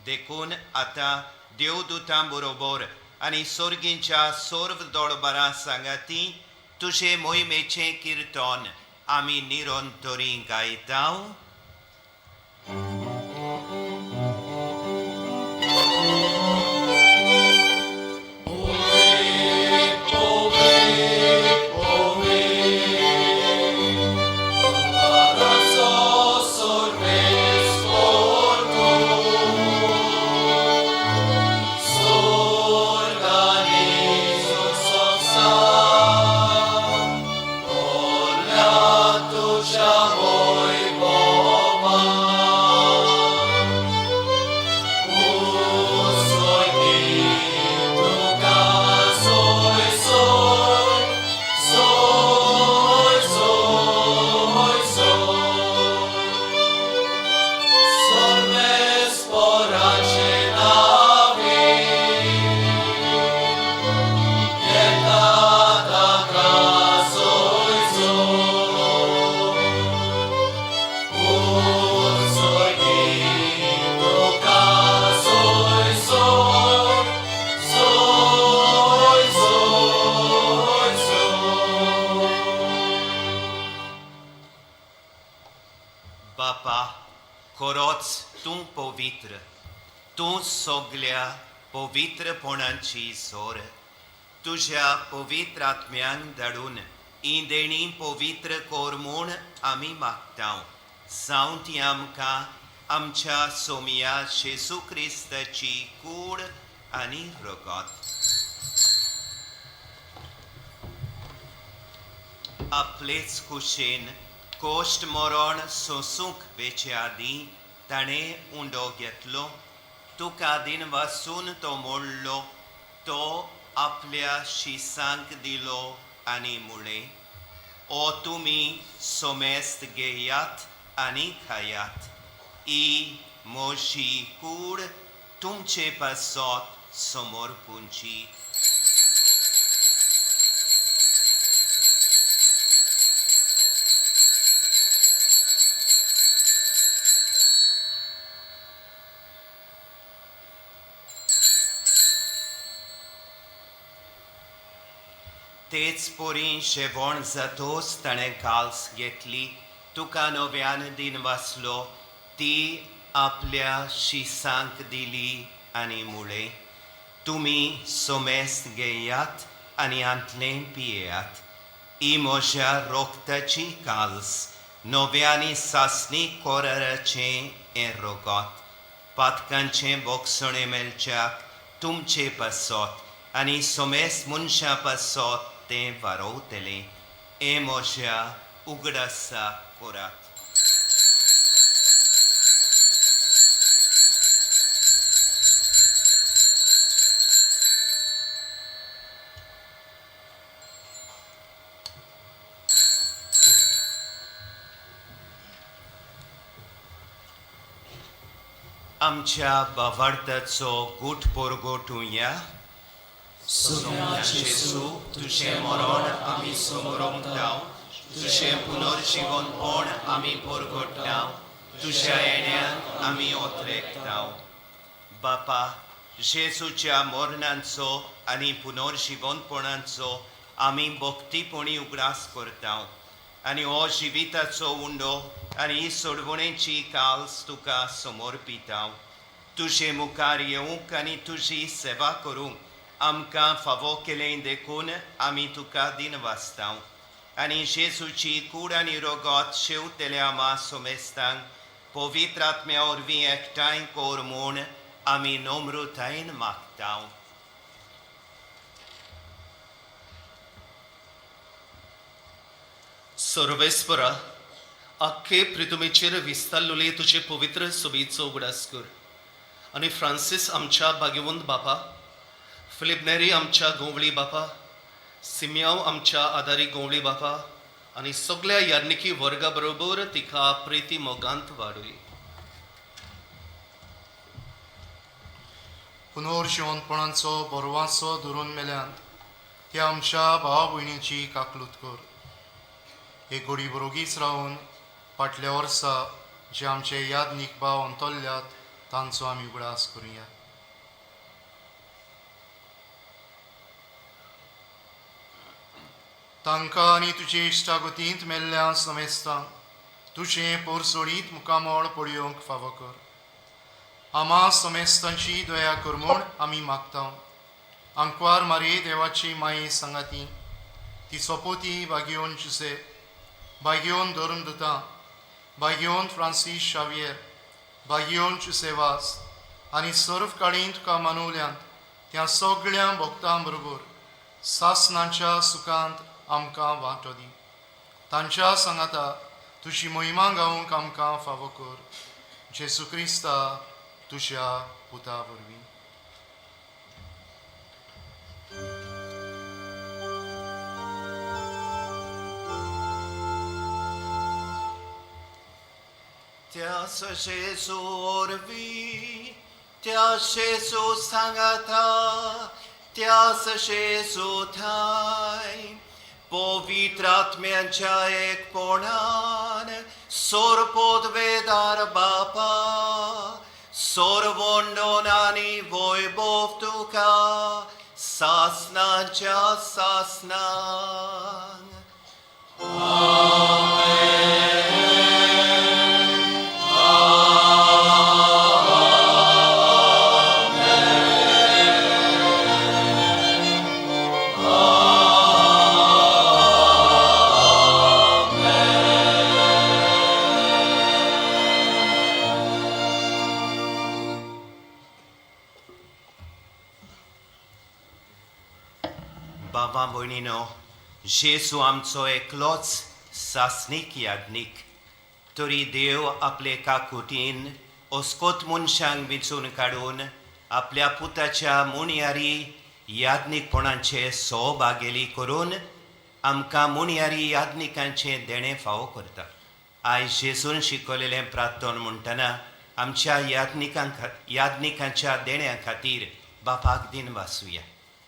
देखून आतां देवदुतां बरोबर आनी सोर्गींच्या सर्व दळबरां सांगाती तुजे मोहिमेचें किर्तन आमी निरंतरी गायता. बापा, खरोच तूं पवित्र, तूं सगल्या पवित्रपणाची सोर. तुज्या पवित्र आत्म्यांक धाडून ही देणी पवित्र कोर म्हूण आमी मागता. जावं ती आमकां आमच्या सोमया जेजू क्रिस्ताची कूड आनी रगत. आपलेच कुशेन कोश्ट मरण सोसूंक वेचे आदीं ताणें उंडो घेतलो, तुका दिनवासून तो मोडलो, तो आपल्या शिसांक दिलो आनी मुळें, ओ तुमी सोमेस्त घेयात आनी खायात, ही म्हजी कूड तुमचे पासत समर्पूंची. तेच परी जेवण जातोच ताणें काल्स घेतली, तुका नव्यान दिन वाचलो, ती आपल्या शिसांक दिली आनी मुळें, तुमी सोमेस्त घेयात आनी हांतलें पियेयात, ही म्हज्या रोगताची काल्स, नव्यानी सासणी कोराराचें हें रोगोत पातकांचें बोगसणें मेळच्याक तुमचे पासत आनी सोमेस मनशां पासत तें वारोवतलें. हें म्हज्या उगडासा करात. आमच्या बावार्थाचो गूट पोरगोटुया. सोम्या जेजू, तुजें मरण आमी समरोंगताव, तुजें पुनर्जिवनपण आमी पोरगोटाव, तुज्या येण्याक आमी ओतरेकताव. बापा, जेजूच्या मरणांचो आनी पुनर्जिवनपणाचो आमी भक्तीपणी उगडास करताव आनी हो जिविताचो उंडो आनी ही सोडवणेची काल्स तुका समर्पिताव. तुजे मुखार येवंक आनी तुजी सेवा करूंक आमकां फावो केलें देखून आमी तुका दिनवासताव आनी जेजूची कूड आनी रोगोत शेवतल्या आमा सोमेस्तांक पवित्र आत्म्या वरवीं एकठांय कर म्हूण आमी नम्रतायेन मागताव. सर्वेस्परा, आख्खे प्रितुमेचेर विस्तारलेले तुजे पवित्र सोबीचो उगडास कर आनी फ्रांसीस आमच्या भाग्यवंत बापा, फिलीप नेरी आमच्या गोंवळी बापा, सिम्याव आमच्या आदारी गोंवळी बापा आनी सगळ्या याज्ञिकी वर्गा बरोबर तिका प्रिती मोगांत वाडय. पुनर्जिवंतपणाचो बरवाचो धरून मेल्यांत त्या आमच्या भाव भयणीची काकलूत कर. एक घोडी बरोगीच रावन फाटल्या वर्सा जे आमचे यादनीक भाव अंतरल्यात तांचो आमी उगडास करुया. तांकां आनी तुजे इश्टागतींत मेल्ल्या समेस्तांक तुजें पोरसोडीत मुखामळ पळोवंक फावो कर. आमा समेस्तांची दया कर म्हूण आमी मागता. आंकवार मारी देवाची माये सांगाती ती सोपोती बागेवन जुसे, बागेवन धरून दुता, बागेवन फ्रांसीस शावियर, बागेवन जुसेवास आनी सर्व काळीं तुका मानवल्यांत त्या सगळ्या भक्तां बरोबर सासनाच्या सुखांत आमकां वांटो दी. तांच्या सांगाता तुजी महिमा गावंक आमकां फावो कर. जेजू क्रिस्ता तुज्या पुता वरवीं. त्यास जेजू वरवीं, त्या जेजू सांगाता, त्यास जेजू ठांय पवित्र आत्म्यांच्या एकपणान सोरपोदवेदार बापा, सोरवंडोन आनी वैभव तुका सासनाच्या सासनान. बाबा भयणीनो, जेजू आमचो एकलोच सासणीक याज्ञीक, तरी देव आपले काकुटीन अस्कोत मनशांक विंचून काडून आपल्या पुताच्या मुणयारी याज्ञीकपणाचे सहभागेली करून आमकां मुणयारी याज्ञिकांचें देणें फावो करता. आयज जेजून शिकवलेलें प्रार्थन म्हणटना आमच्या याज्ञिकांच्या देण्या खातीर बापाक दिन वासुया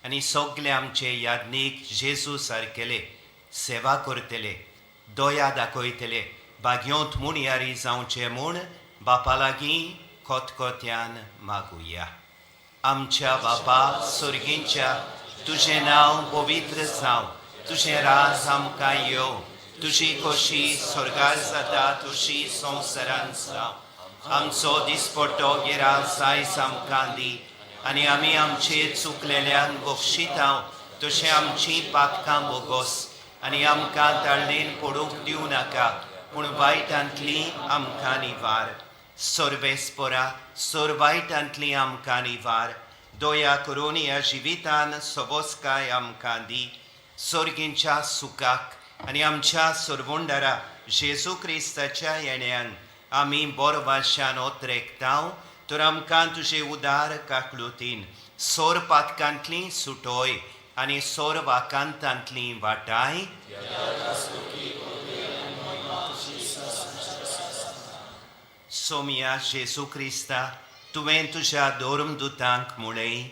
आनी सगळे आमचे याज्ञीक जेजू सारकेले सेवा करतले, दया दाखयतले, भाग्योंत मुणयारी जावचे म्हूण बापा लागीं खतखत्यान मागुया. आमच्या बापा सर्गींच्या, तुजें नांव पवित्र जावं, तुजें राज आमकां येवं, तुजी खोशी स्वर्गार जाता तुजी संवसारान जावं. आमचो दिसपट्टो गिरास आयज आमकां दी आनी आमी आमचे चुकलेल्यान बक्षितांव तशें आमची पातकां बोगोस आनी आमकां ताळणेन पडूंक दिवं नाका, पूण वायटांतली आमकां निवार. सर्वेस्पोरा सोर वायटांतली आमकां निवार, दया करून ह्या जिवितान सोबोसकाय आमकां दी. सोर्गींच्या सुखाक आनी आमच्या सोरवंडारा जेजू क्रिस्ताच्या येण्यान आमी बोरवाशान ओतरेकताव, तर आमकां तुजे उदार काकलुतीन सोर पातकांतली सुटोय आनी सोर वाकांतांतली वाटाय. सोमया जेजू क्रिस्ता, तुवें तुज्या धर्मदुतांक म्हळें,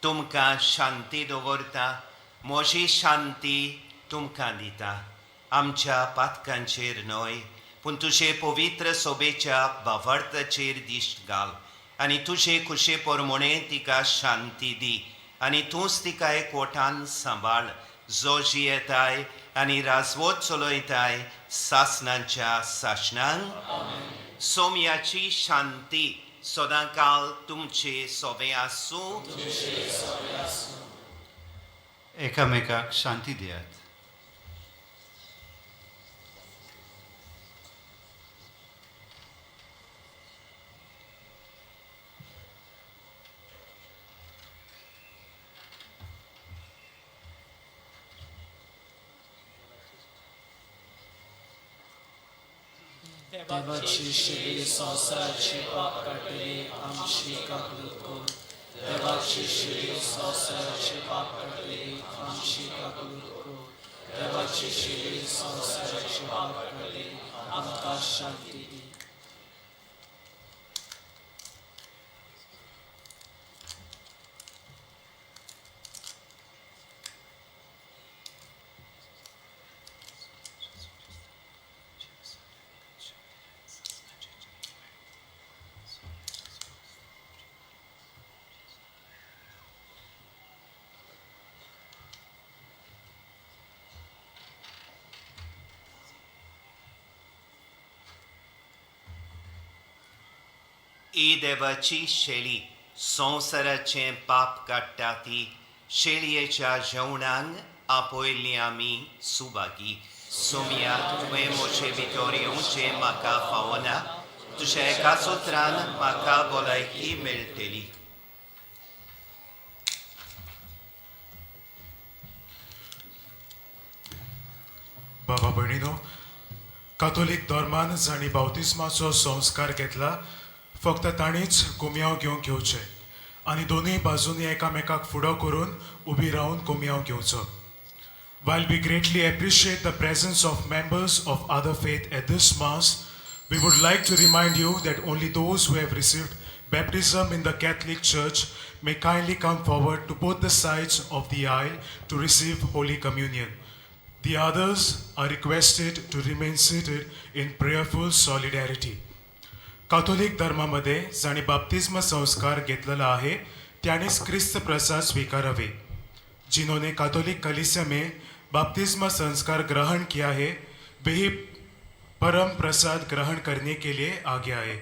तुमकां शांती दवरता, म्हजी शांती तुमकां दिता. आमच्या पातकांचेर न्हय, पूण तुजे पवित्र सोबेच्या भावार्थाचेर दिश्ट घाल आनी तुजे खुशे प्रमाणे तिका शांती दी आनी तूंच तिका एकवटान सांबाळ, जो जियेताय आनी राजवत चलयताय सासणाच्या सासणांक. सोम्याची शांती सदांकाल तुमचे सोबे आसूं. एकामेकाक शांती दियात. देवाची शिरी संवसाराची पाप काडटली आमची काकूट कर. देवाची शिरी संवसाराची पाप काडटली आमची काकूट कर. देवाची शिरी संवसाराची पाप काडटली आमकां शांती दी. ही देवाची शेळी संवसाराचें पाप काडटा ती शेळयेच्या जेवणांक आपयल्ली आमी सुभागी. सोमया, तुवें म्हजे भितर येवचें म्हाका फावना, तुज्या एका सुत्रान म्हाका भलायकी मेळटली. बाबा भयणीनो, कातोलीक धर्मान जांणी बावतिस्माचो संस्कार घेतला फक्त तांणीच कोमयांव घेवंक घेवचें आनी दोनूय बाजूंनी एकामेकाक फुडो करून उबी रावन कोमयांव घेवचो. While we greatly appreciate the presence of members of other faith at this Mass, we would like to remind you that only those who have received baptism in the Catholic Church may kindly come forward to both the sides of the aisle to receive Holy Communion. The others are requested to remain seated in prayerful solidarity. Catholic धर्मामध्ये जांणी बाप्तिस्म संस्कार घेतलेला आहे त्यांनीच क्रिस्त प्रसाद स्वीकारावे. जिन्होंने Catholic कलीसिया में बाप्तिस्म संस्कार ग्रहण किया है वे ही परम प्रसाद ग्रहण करने के लिए आगे आए.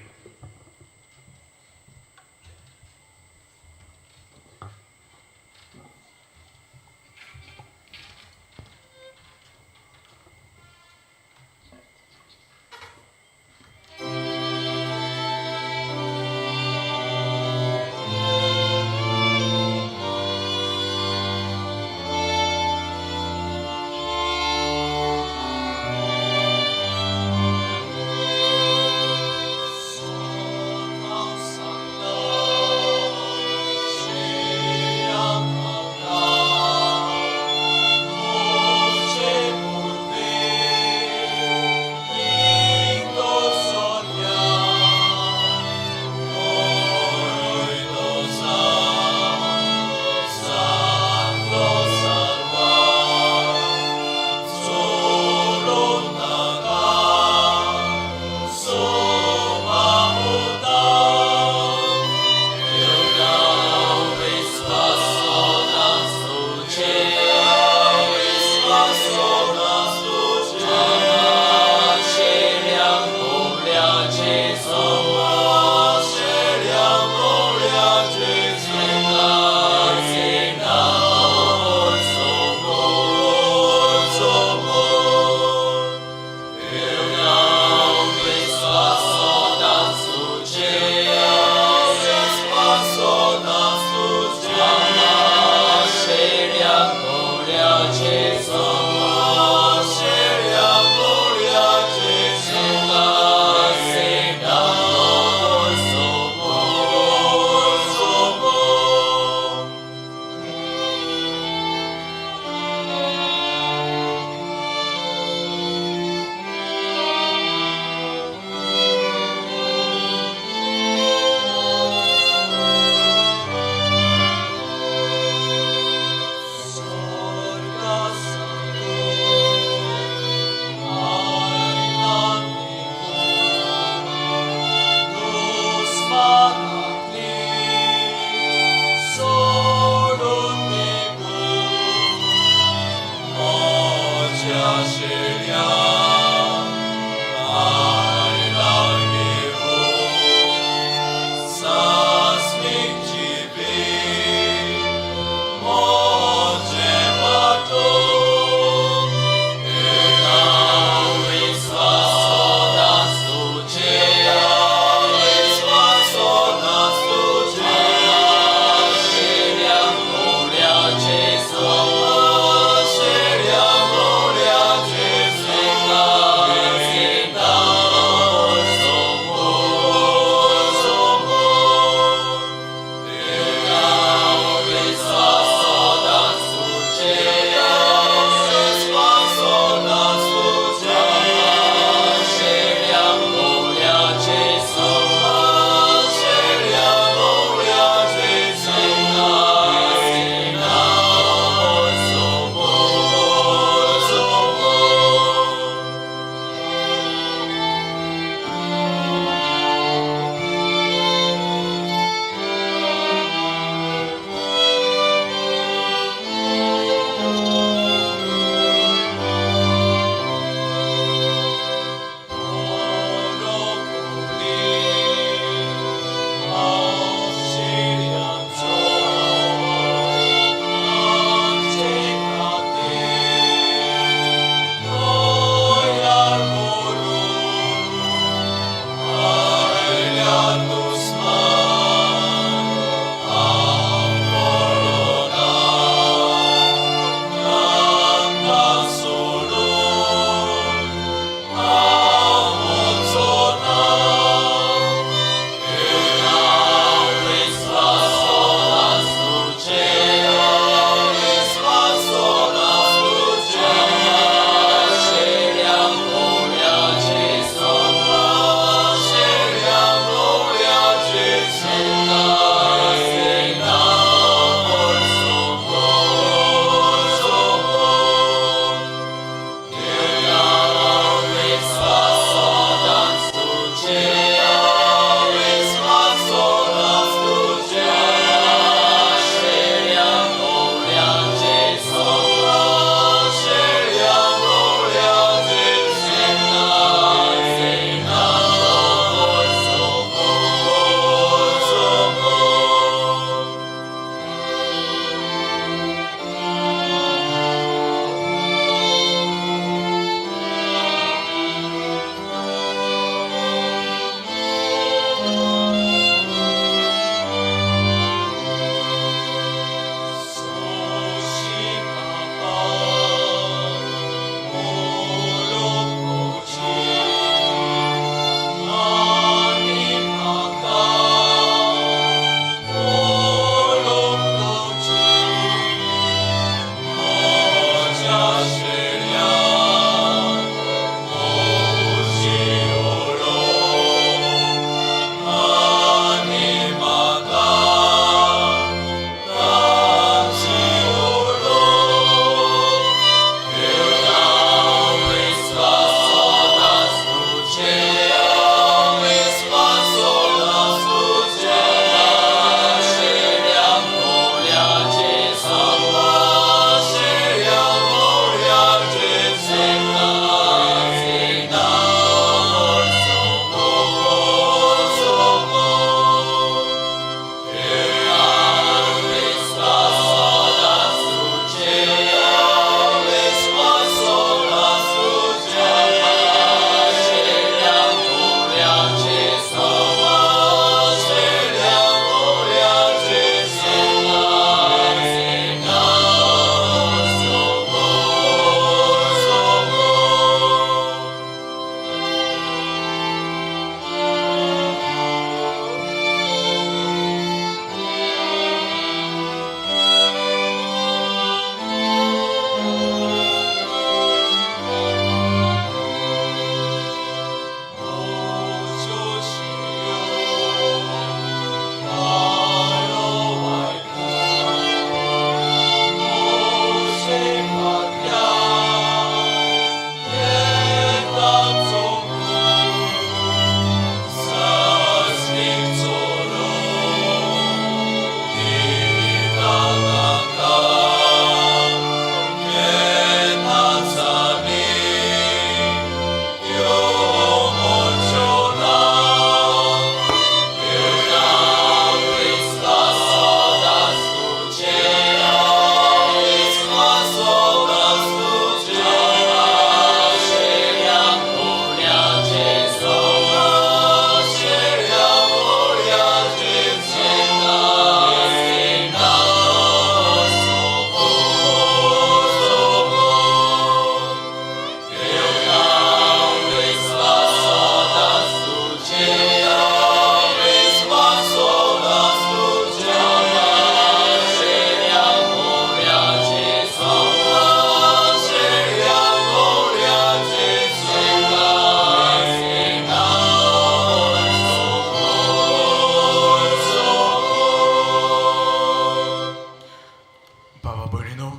भावा भयणीनो,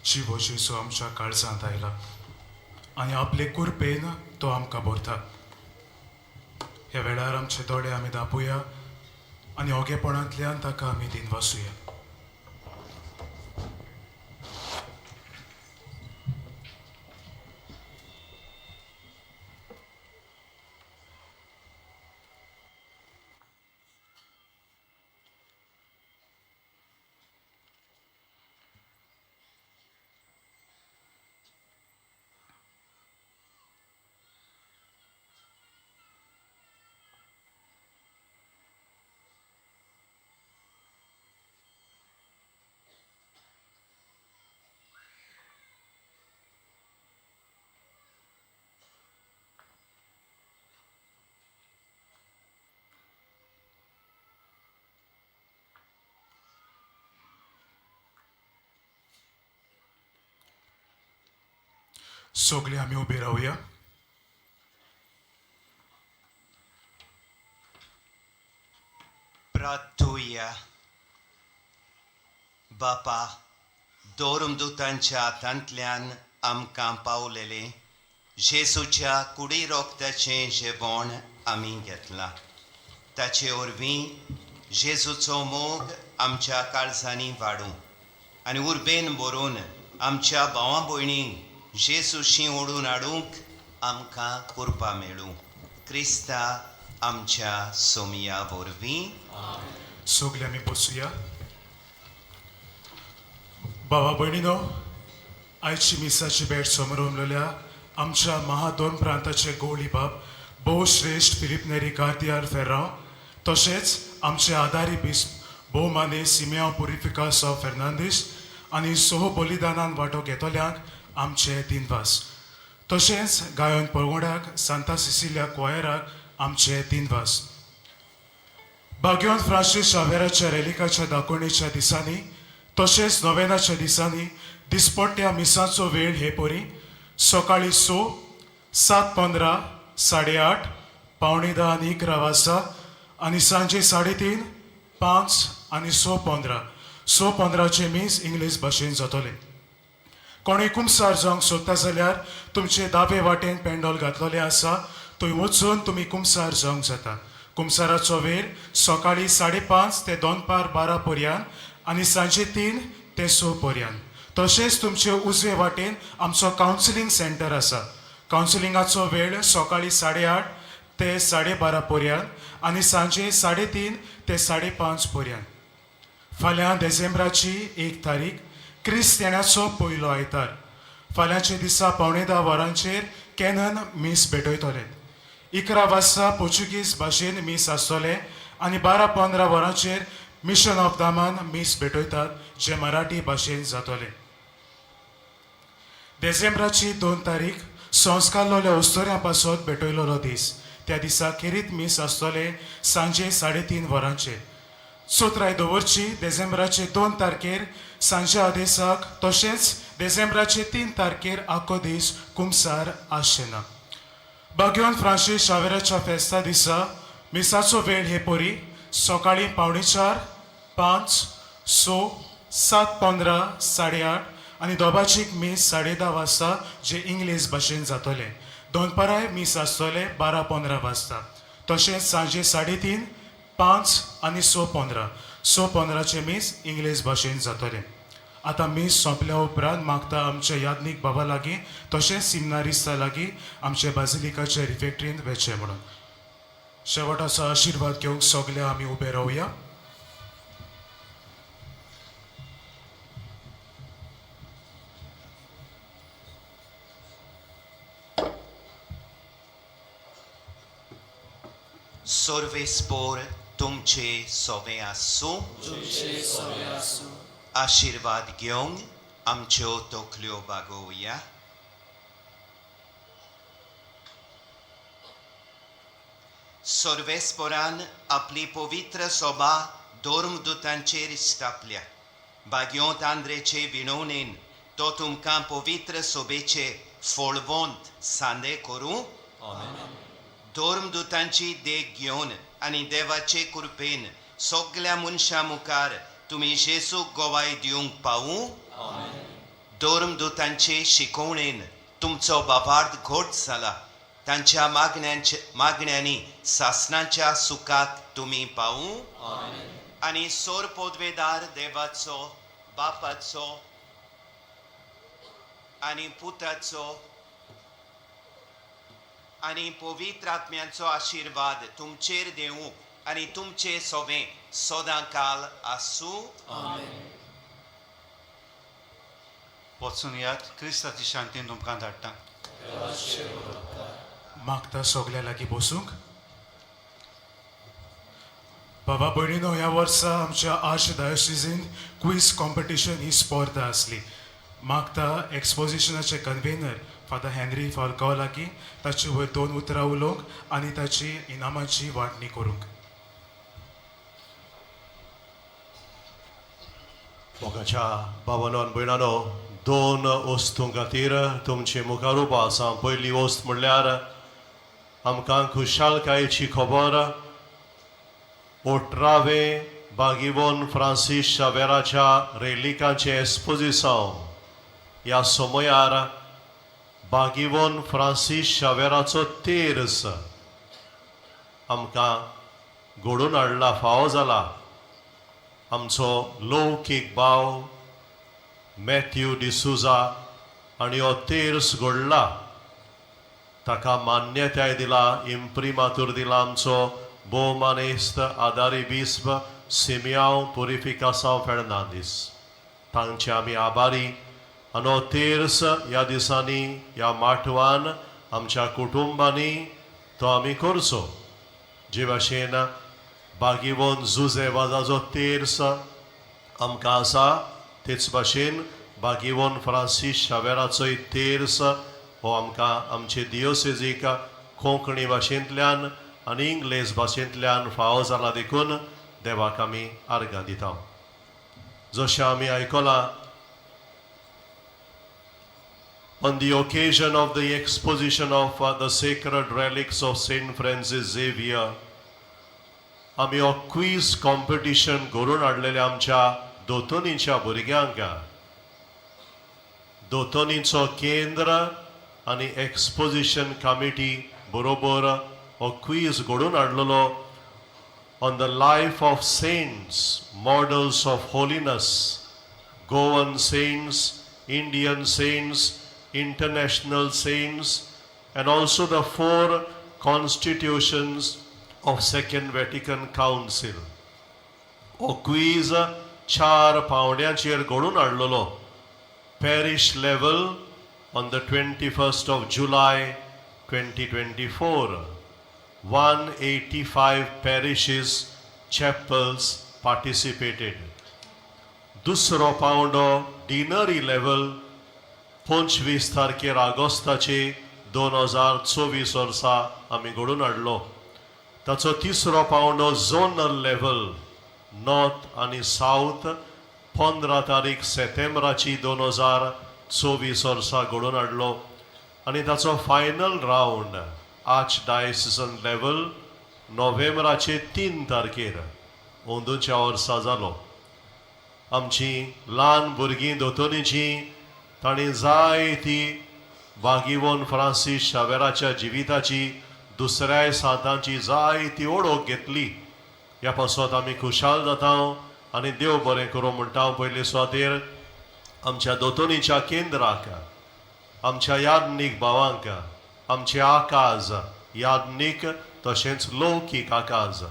जिवो जेजू आमच्या काळजांत आयला आनी आपले कुरपेन तो आमकां भरता. ह्या वेळार आमचे दोळे आमी दापूया आनी ओगेपणांतल्यान ताका आमी दिनवासुया. सगळे आमी उबे रावया. प्रार्थुया. बापा, धर्मदूतांच्या हातांतल्यान आमकां पावलेलें जेजूच्या कुडी रोगताचें जेवण आमी घेतलां. ताचे वरवीं जेजूचो मोग आमच्या काळजांनी वाडूं आनी उर्बेन भरून आमच्या भावां भयणींक जेजूशी ओडून हाडूंक आमकां कृपा मेळूं. क्रिस्ता आमच्या सोमया वरवीं. सगळे आमी बसुया. भावा भयणीनो, आयची मिसाची भेट समरवलेल्या आमच्या महादोन प्रांताचे गोवळी बाब भोवश्रेश्ठ फिलीप नेरी गार्दियाल फेर्रांव, तशेंच आमचे आदारी बिस्प भोवमाने सिमियांव पुरिफिकासो फेर्नांदीस आनी सोह बलिदानान वांटो घेतल्यांक आमचे दिनवास. तशेंच गायन पंगडाक सांता सिसिलिया क्वायराक आमचे दिनवास. बाग्योन फ्रांसीस शावेराच्या रेलिकाच्या दाखोवणेच्या दिसांनी तशेंच नोवेनाच्या दिसांनी दिसपट्ट्या मिसाचो वेळ हे परी सकाळीं 6, 7:15, 8:30, 9:45 आनी 11 वाजता आनी सांजे 3:30, 5 आनी 6:15. 6:15 मीस इंग्लीश भाशेन जातलें. कोणूय कुमसार जावंक सोदता जाल्यार तुमचे दावे वाटेन पेंडोल घातलेलें आसा, थंय वचून तुमी कुमसार जावंक जाता. कुमसाराचो वेळ सकाळीं 5:30 ते दनपार 12 पर्यंत आनी सांजे 3 ते 6 पर्यंत. तशेंच तुमचे उजवे वाटेन आमचो कावन्सिलींग सेंटर आसा. कावन्सिलिंगाचो वेळ सकाळीं 8:30 ते 12:30 पर्यंत आनी सांजे 3:30 ते 5:30 पर्यंत. फाल्यां डिसेंबराची 1 तारीख क्रिस्त येण्याचो पयलो आयतार. फाल्यांच्या दिसा 9:45 वरांचेर कॅनन मीस भेटयतले. 11 वाजता पोर्चुगीज भाशेन मीस आसतलें आनी 12:15 वरांचेर मिशन ऑफ दामान मीस भेटयतात जें मराठी भाशेन जातलें. डिसेंबराची 2 तारीख संस्कारलोल्या अस्तोऱ्यां पासत भेटयलेलो दीस. त्या दिसा खेरीत मीस आसतलें सांजे 3:30 वरांचेर. चोत्राय दवरची डिसेंबराचे 2 तारखेर सांजे आदेसाक तशेंच डिसेंबराचे 3 तारखेर आखो दीस कुमसार आसचें ना. बाग्योन फ्रांसीस शावेराच्या फेस्ता दिसा मिसाचो वेळ हे परी सकाळीं 3:45, 5, 6, 7:15, 8:30 आनी दोबाचीक मीस 10:30 वाजता जे इंग्लीश भाशेन जातलें. दनपाराय मीस आसतलें 12:15 वाजता. तशेंच सांजे 3:30, 5 आनी 6:15. 6:15 मीस इंग्लीश भाशेन जातलें. आतां मीस सोंपल्या उपरांत मागता आमच्या याज्ञीक बाबा लागीं तशेंच सिमनारिस्ता लागीं आमच्या बाजिलिकाच्या रिफेक्ट्रींत वचचें म्हणून. शेवटाचो आशिर्वाद घेवंक सगळे आमी उबे रावया. सर्वेस्पोर तुमचे सोवे आसूं. तुमचे सोवे आसूं. आशिर्वाद घेवंक आमच्यो तकल्यो बागोवया. सर्वेस्पोरान आपली पवित्र सोबा धर्मदूतांचेर स्थापल्या. बाग्योंत आंद्रेचे विणवणेन तो तुमकां पवित्र सोबेचे फळवंत सांदे करूं. धर्मदूतांची देख घेवन आनी देवाचे कृपेन सगल्या मनशां मुखार तुमी जेजूक गोवाय दिवंक पावूं. धर्मदूतांचे शिकवणेन तुमचो बाबार्थ घोट जाला. तांच्या मागण्यांनी सासणाच्या सुखाक तुमी पावूं. आनी सोर पोदवेदार देवाचो, बापाचो आनी पुताचो आनी पवित्र आत्म्यांचो आशिर्वाद तुमचेर देवूं आनी तुमचे सोबें सदां काल आसूं. वचून यात, क्रिस्ताची शांतीन तुमकां धाडटा. मागता सगल्या लागीं बसूंक. बाबा भयणीनो, ह्या वर्सा आमच्या आर्च डायोसिजीन क्वीज कॉम्पिटिशन ही स्पर्धा आसली. मागता एक्सपोजिशनाचे कन्वेनर फादर हेनरी फाल्काव लागीं ताचे वयर दोन उतरां उलोवंक आनी ताची इनामाची वांटणी करूंक. मोगाच्या बाबानो आनी भयणानो, दोन वस्तूं खातीर तुमचे मुखार उबो आसा. पयली वस्त म्हणल्यार आमकां खुशालकायेची खबर, 18वें बागिवोन फ्रांसीस शावेराच्या रेलिकांचें एस्पोजिसांव ह्या समयार बागिवोन फ्रांसीस शावेराचो तेर्स आमकां घडोवन हाडला, फावो जाला. आमचो लौकीक भाव मॅथ्यू डिसुजा आनी हो तेर्स घडला, ताका मान्यताय दिला, इम्प्रिमातूर दिला आमचो भोवमानेस्त आदारी बिस्प सिमियांव पुरिफिकासांव फेर्नांदीस. तांचे आमी आभारी. आनी हो तेर्स ह्या दिसांनी ह्या माटवान आमच्या कुटुंबांनी तो आमी करचो. जे भाशेन बागिवोन जुजे वाजाचो तेर्स आमकां आसा, तेच भाशेन बागिवोन फ्रांसीस शावेराचोय तेर्स हो आमकां आमचे दियोसेजीक कोंकणी भाशेंतल्यान आनी इंग्लेज भाशेंतल्यान फावो जाला. देखून देवाक आमी आर्गां दिता. जशें आमी आयकलां, on the occasion of the exposition of the sacred relics of Saint Francis Xavier, आमी हो क्वीज कॉम्पिटिशन घडोवन हाडलेलें आमच्या दोतोनीच्या भुरग्यांक. दोतोनीचो केंद्र आनी एक्सपोजिशन कमिटी बरोबर हो क्वीज घडोवन हाडलेलो on the life of saints, models of holiness, Goan saints, Indian saints, international saints, and also the four constitutions of Second Vatican Council. हो क्वीज चार पावंड्यांचेर घडोवन हाडलेलो. Parish level on the 21st of July 2024, 185 parishes, chapels participated. दुसरो पावंडो deanery level 25 तारखेर ऑगस्टाचे 2024 वर्सा आमी घडोवन हाडलो. ताचो तिसरो पावंडो झोनल लेवल नॉर्थ आनी सावथ 15 तारीख सेप्टेंबराची 2024 वर्सा घडोवन हाडलो. आनी ताचो फायनल रावंड आर्च डायसिसन लेवल नोव्हेंबराचे 3 तारखेर अंदूच्या वर्सा जालो. आमची ल्हान भुरगीं दोतोनीची तांणी जायती बागिवोन फ्रांसीस शावेराच्या जिविताची, दुसऱ्याय सांतांची जायती ओळख घेतली. ह्या पासत आमी खुशाल जाता आनी देव बरें करूं म्हणटा. पयले सुवातेर आमच्या दोतोनीच्या केंद्राक, आमच्या याज्ञीक भावांक, आमचे आकाज याज्ञीक तशेंच लौकीक आकाज,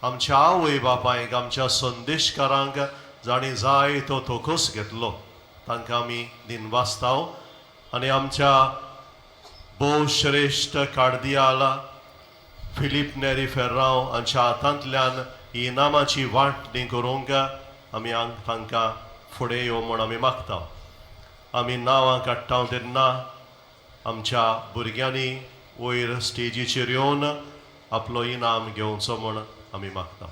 आमच्या आवय बापायक, आमच्या संदेशकारांक जांणी जाय तो तोखोस घेतलो तांकां आमी दिनवासताव. आनी आमच्या भोवश्रेश्ठ कार्दियाल फिलीप नेरी फेर्रांव हांच्या हातांतल्यान इनामाची वांटणी करूंक आमी तांकां फुडें यो म्हूण आमी मागता. आमी नांवां काडटा तेन्ना आमच्या भुरग्यांनी वयर स्टेजीचेर येवन आपलो इनाम घेवचो म्हूण आमी मागता.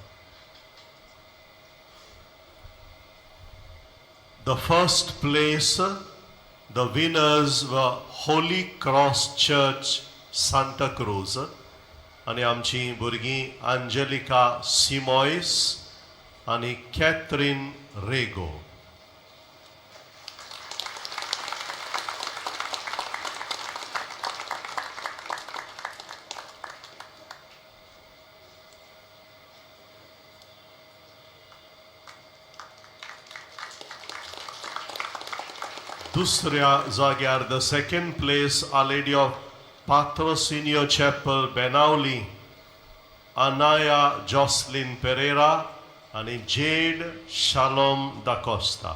The first place, the winners were Holy Cross Church, Santa Cruz. आनी आमची भुरगीं अंजलिका सिमॉयस आनी कॅथरीन रेगो. दुसऱ्या जाग्यार the second place Our Lady of Patrocinio Chapel Benaulim, Anaya Jocelyn Pereira आनी जेड शालोम दाकोस्ता.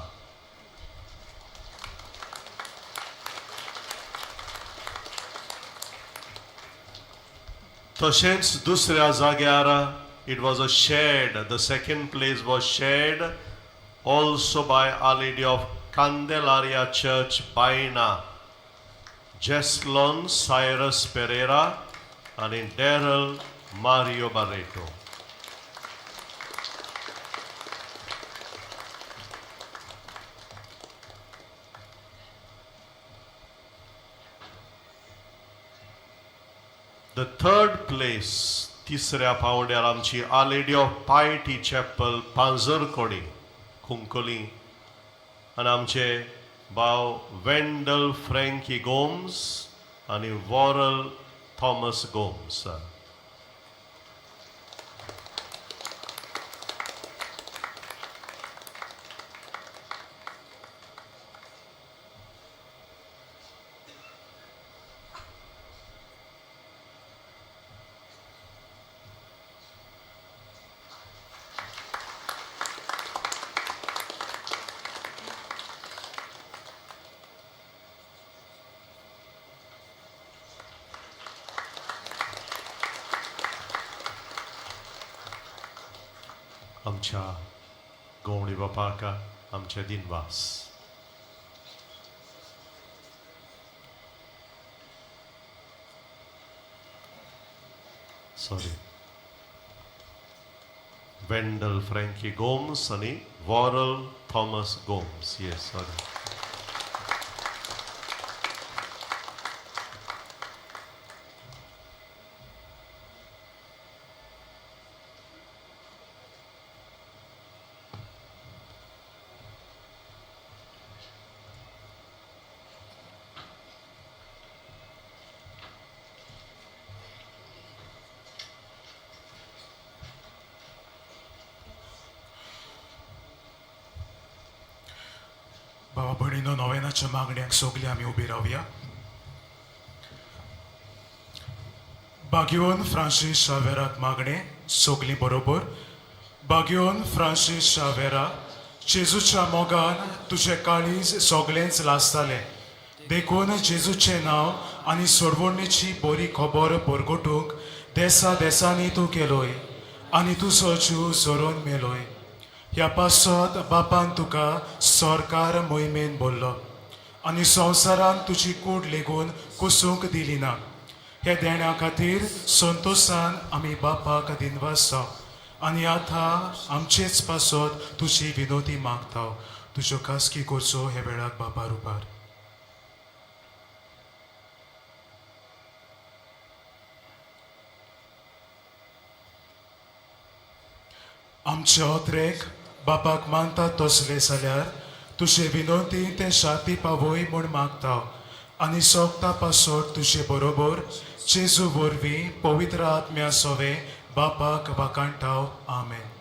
तशेंच दुसऱ्या जाग्यार it was a shared, the second place was shared also by Our Lady of Candelaria Church Baina, Jeslon Cyrus Pereira आनी Daryl Mario Barreto. The third place, तिसऱ्या पावंड्यार आमची Our Lady of Piety Chapel Panjurkodi Cuncolim आनी आमचे भाव वेंडल फ्रँकी गोम्स आनी वॉरल Thomas Gomes. आमच्या गवणी बापाक आमचे दिनवास. सॉरी, वेंडल फ्रँकी गोम्स आनी वॉरल थॉमस गोम्स. Yes, sorry. बाबा भयणीनो, नोवेनाच्या मागण्यांक सगळीं आमी उबी रावया. बागयोन फ्रांसीस शावेराक मागणें सगळीं बरोबर. बागयोन फ्रांसीस शावेरा, जेजूच्या मोगान तुजें काळीज सगळेंच लासतालें, देखून जेजूचें नांव आनी सोडवणेची बरी खबर परगटूंक देसा देसांनी तूं केलोय आनी तुजो जीव झरोवन मेलोय. ह्या पासत बापान तुका सरकार मोहिमेन बोल्लो आनी संवसारान तुजी कूड लेगून कुसूंक दिली ना. हे देण्या खातीर संतोशान आमी बापाक दिनवास जाव आनी आतां आमचेच पासत तुजी विनोदी मागता. तुज्यो खासगी करचो हे वेळाक बापा रुपार. आमचे ओत्रेक बापाक मानता तसले जाल्यार तुजे विनोदी ते शाती पावय म्हूण मागता आनी सोगता पासत तुजे बरोबर जेजू वरवीं पवित्र आत्म्या सोवे बापाक वाकाणटाव. आमेन.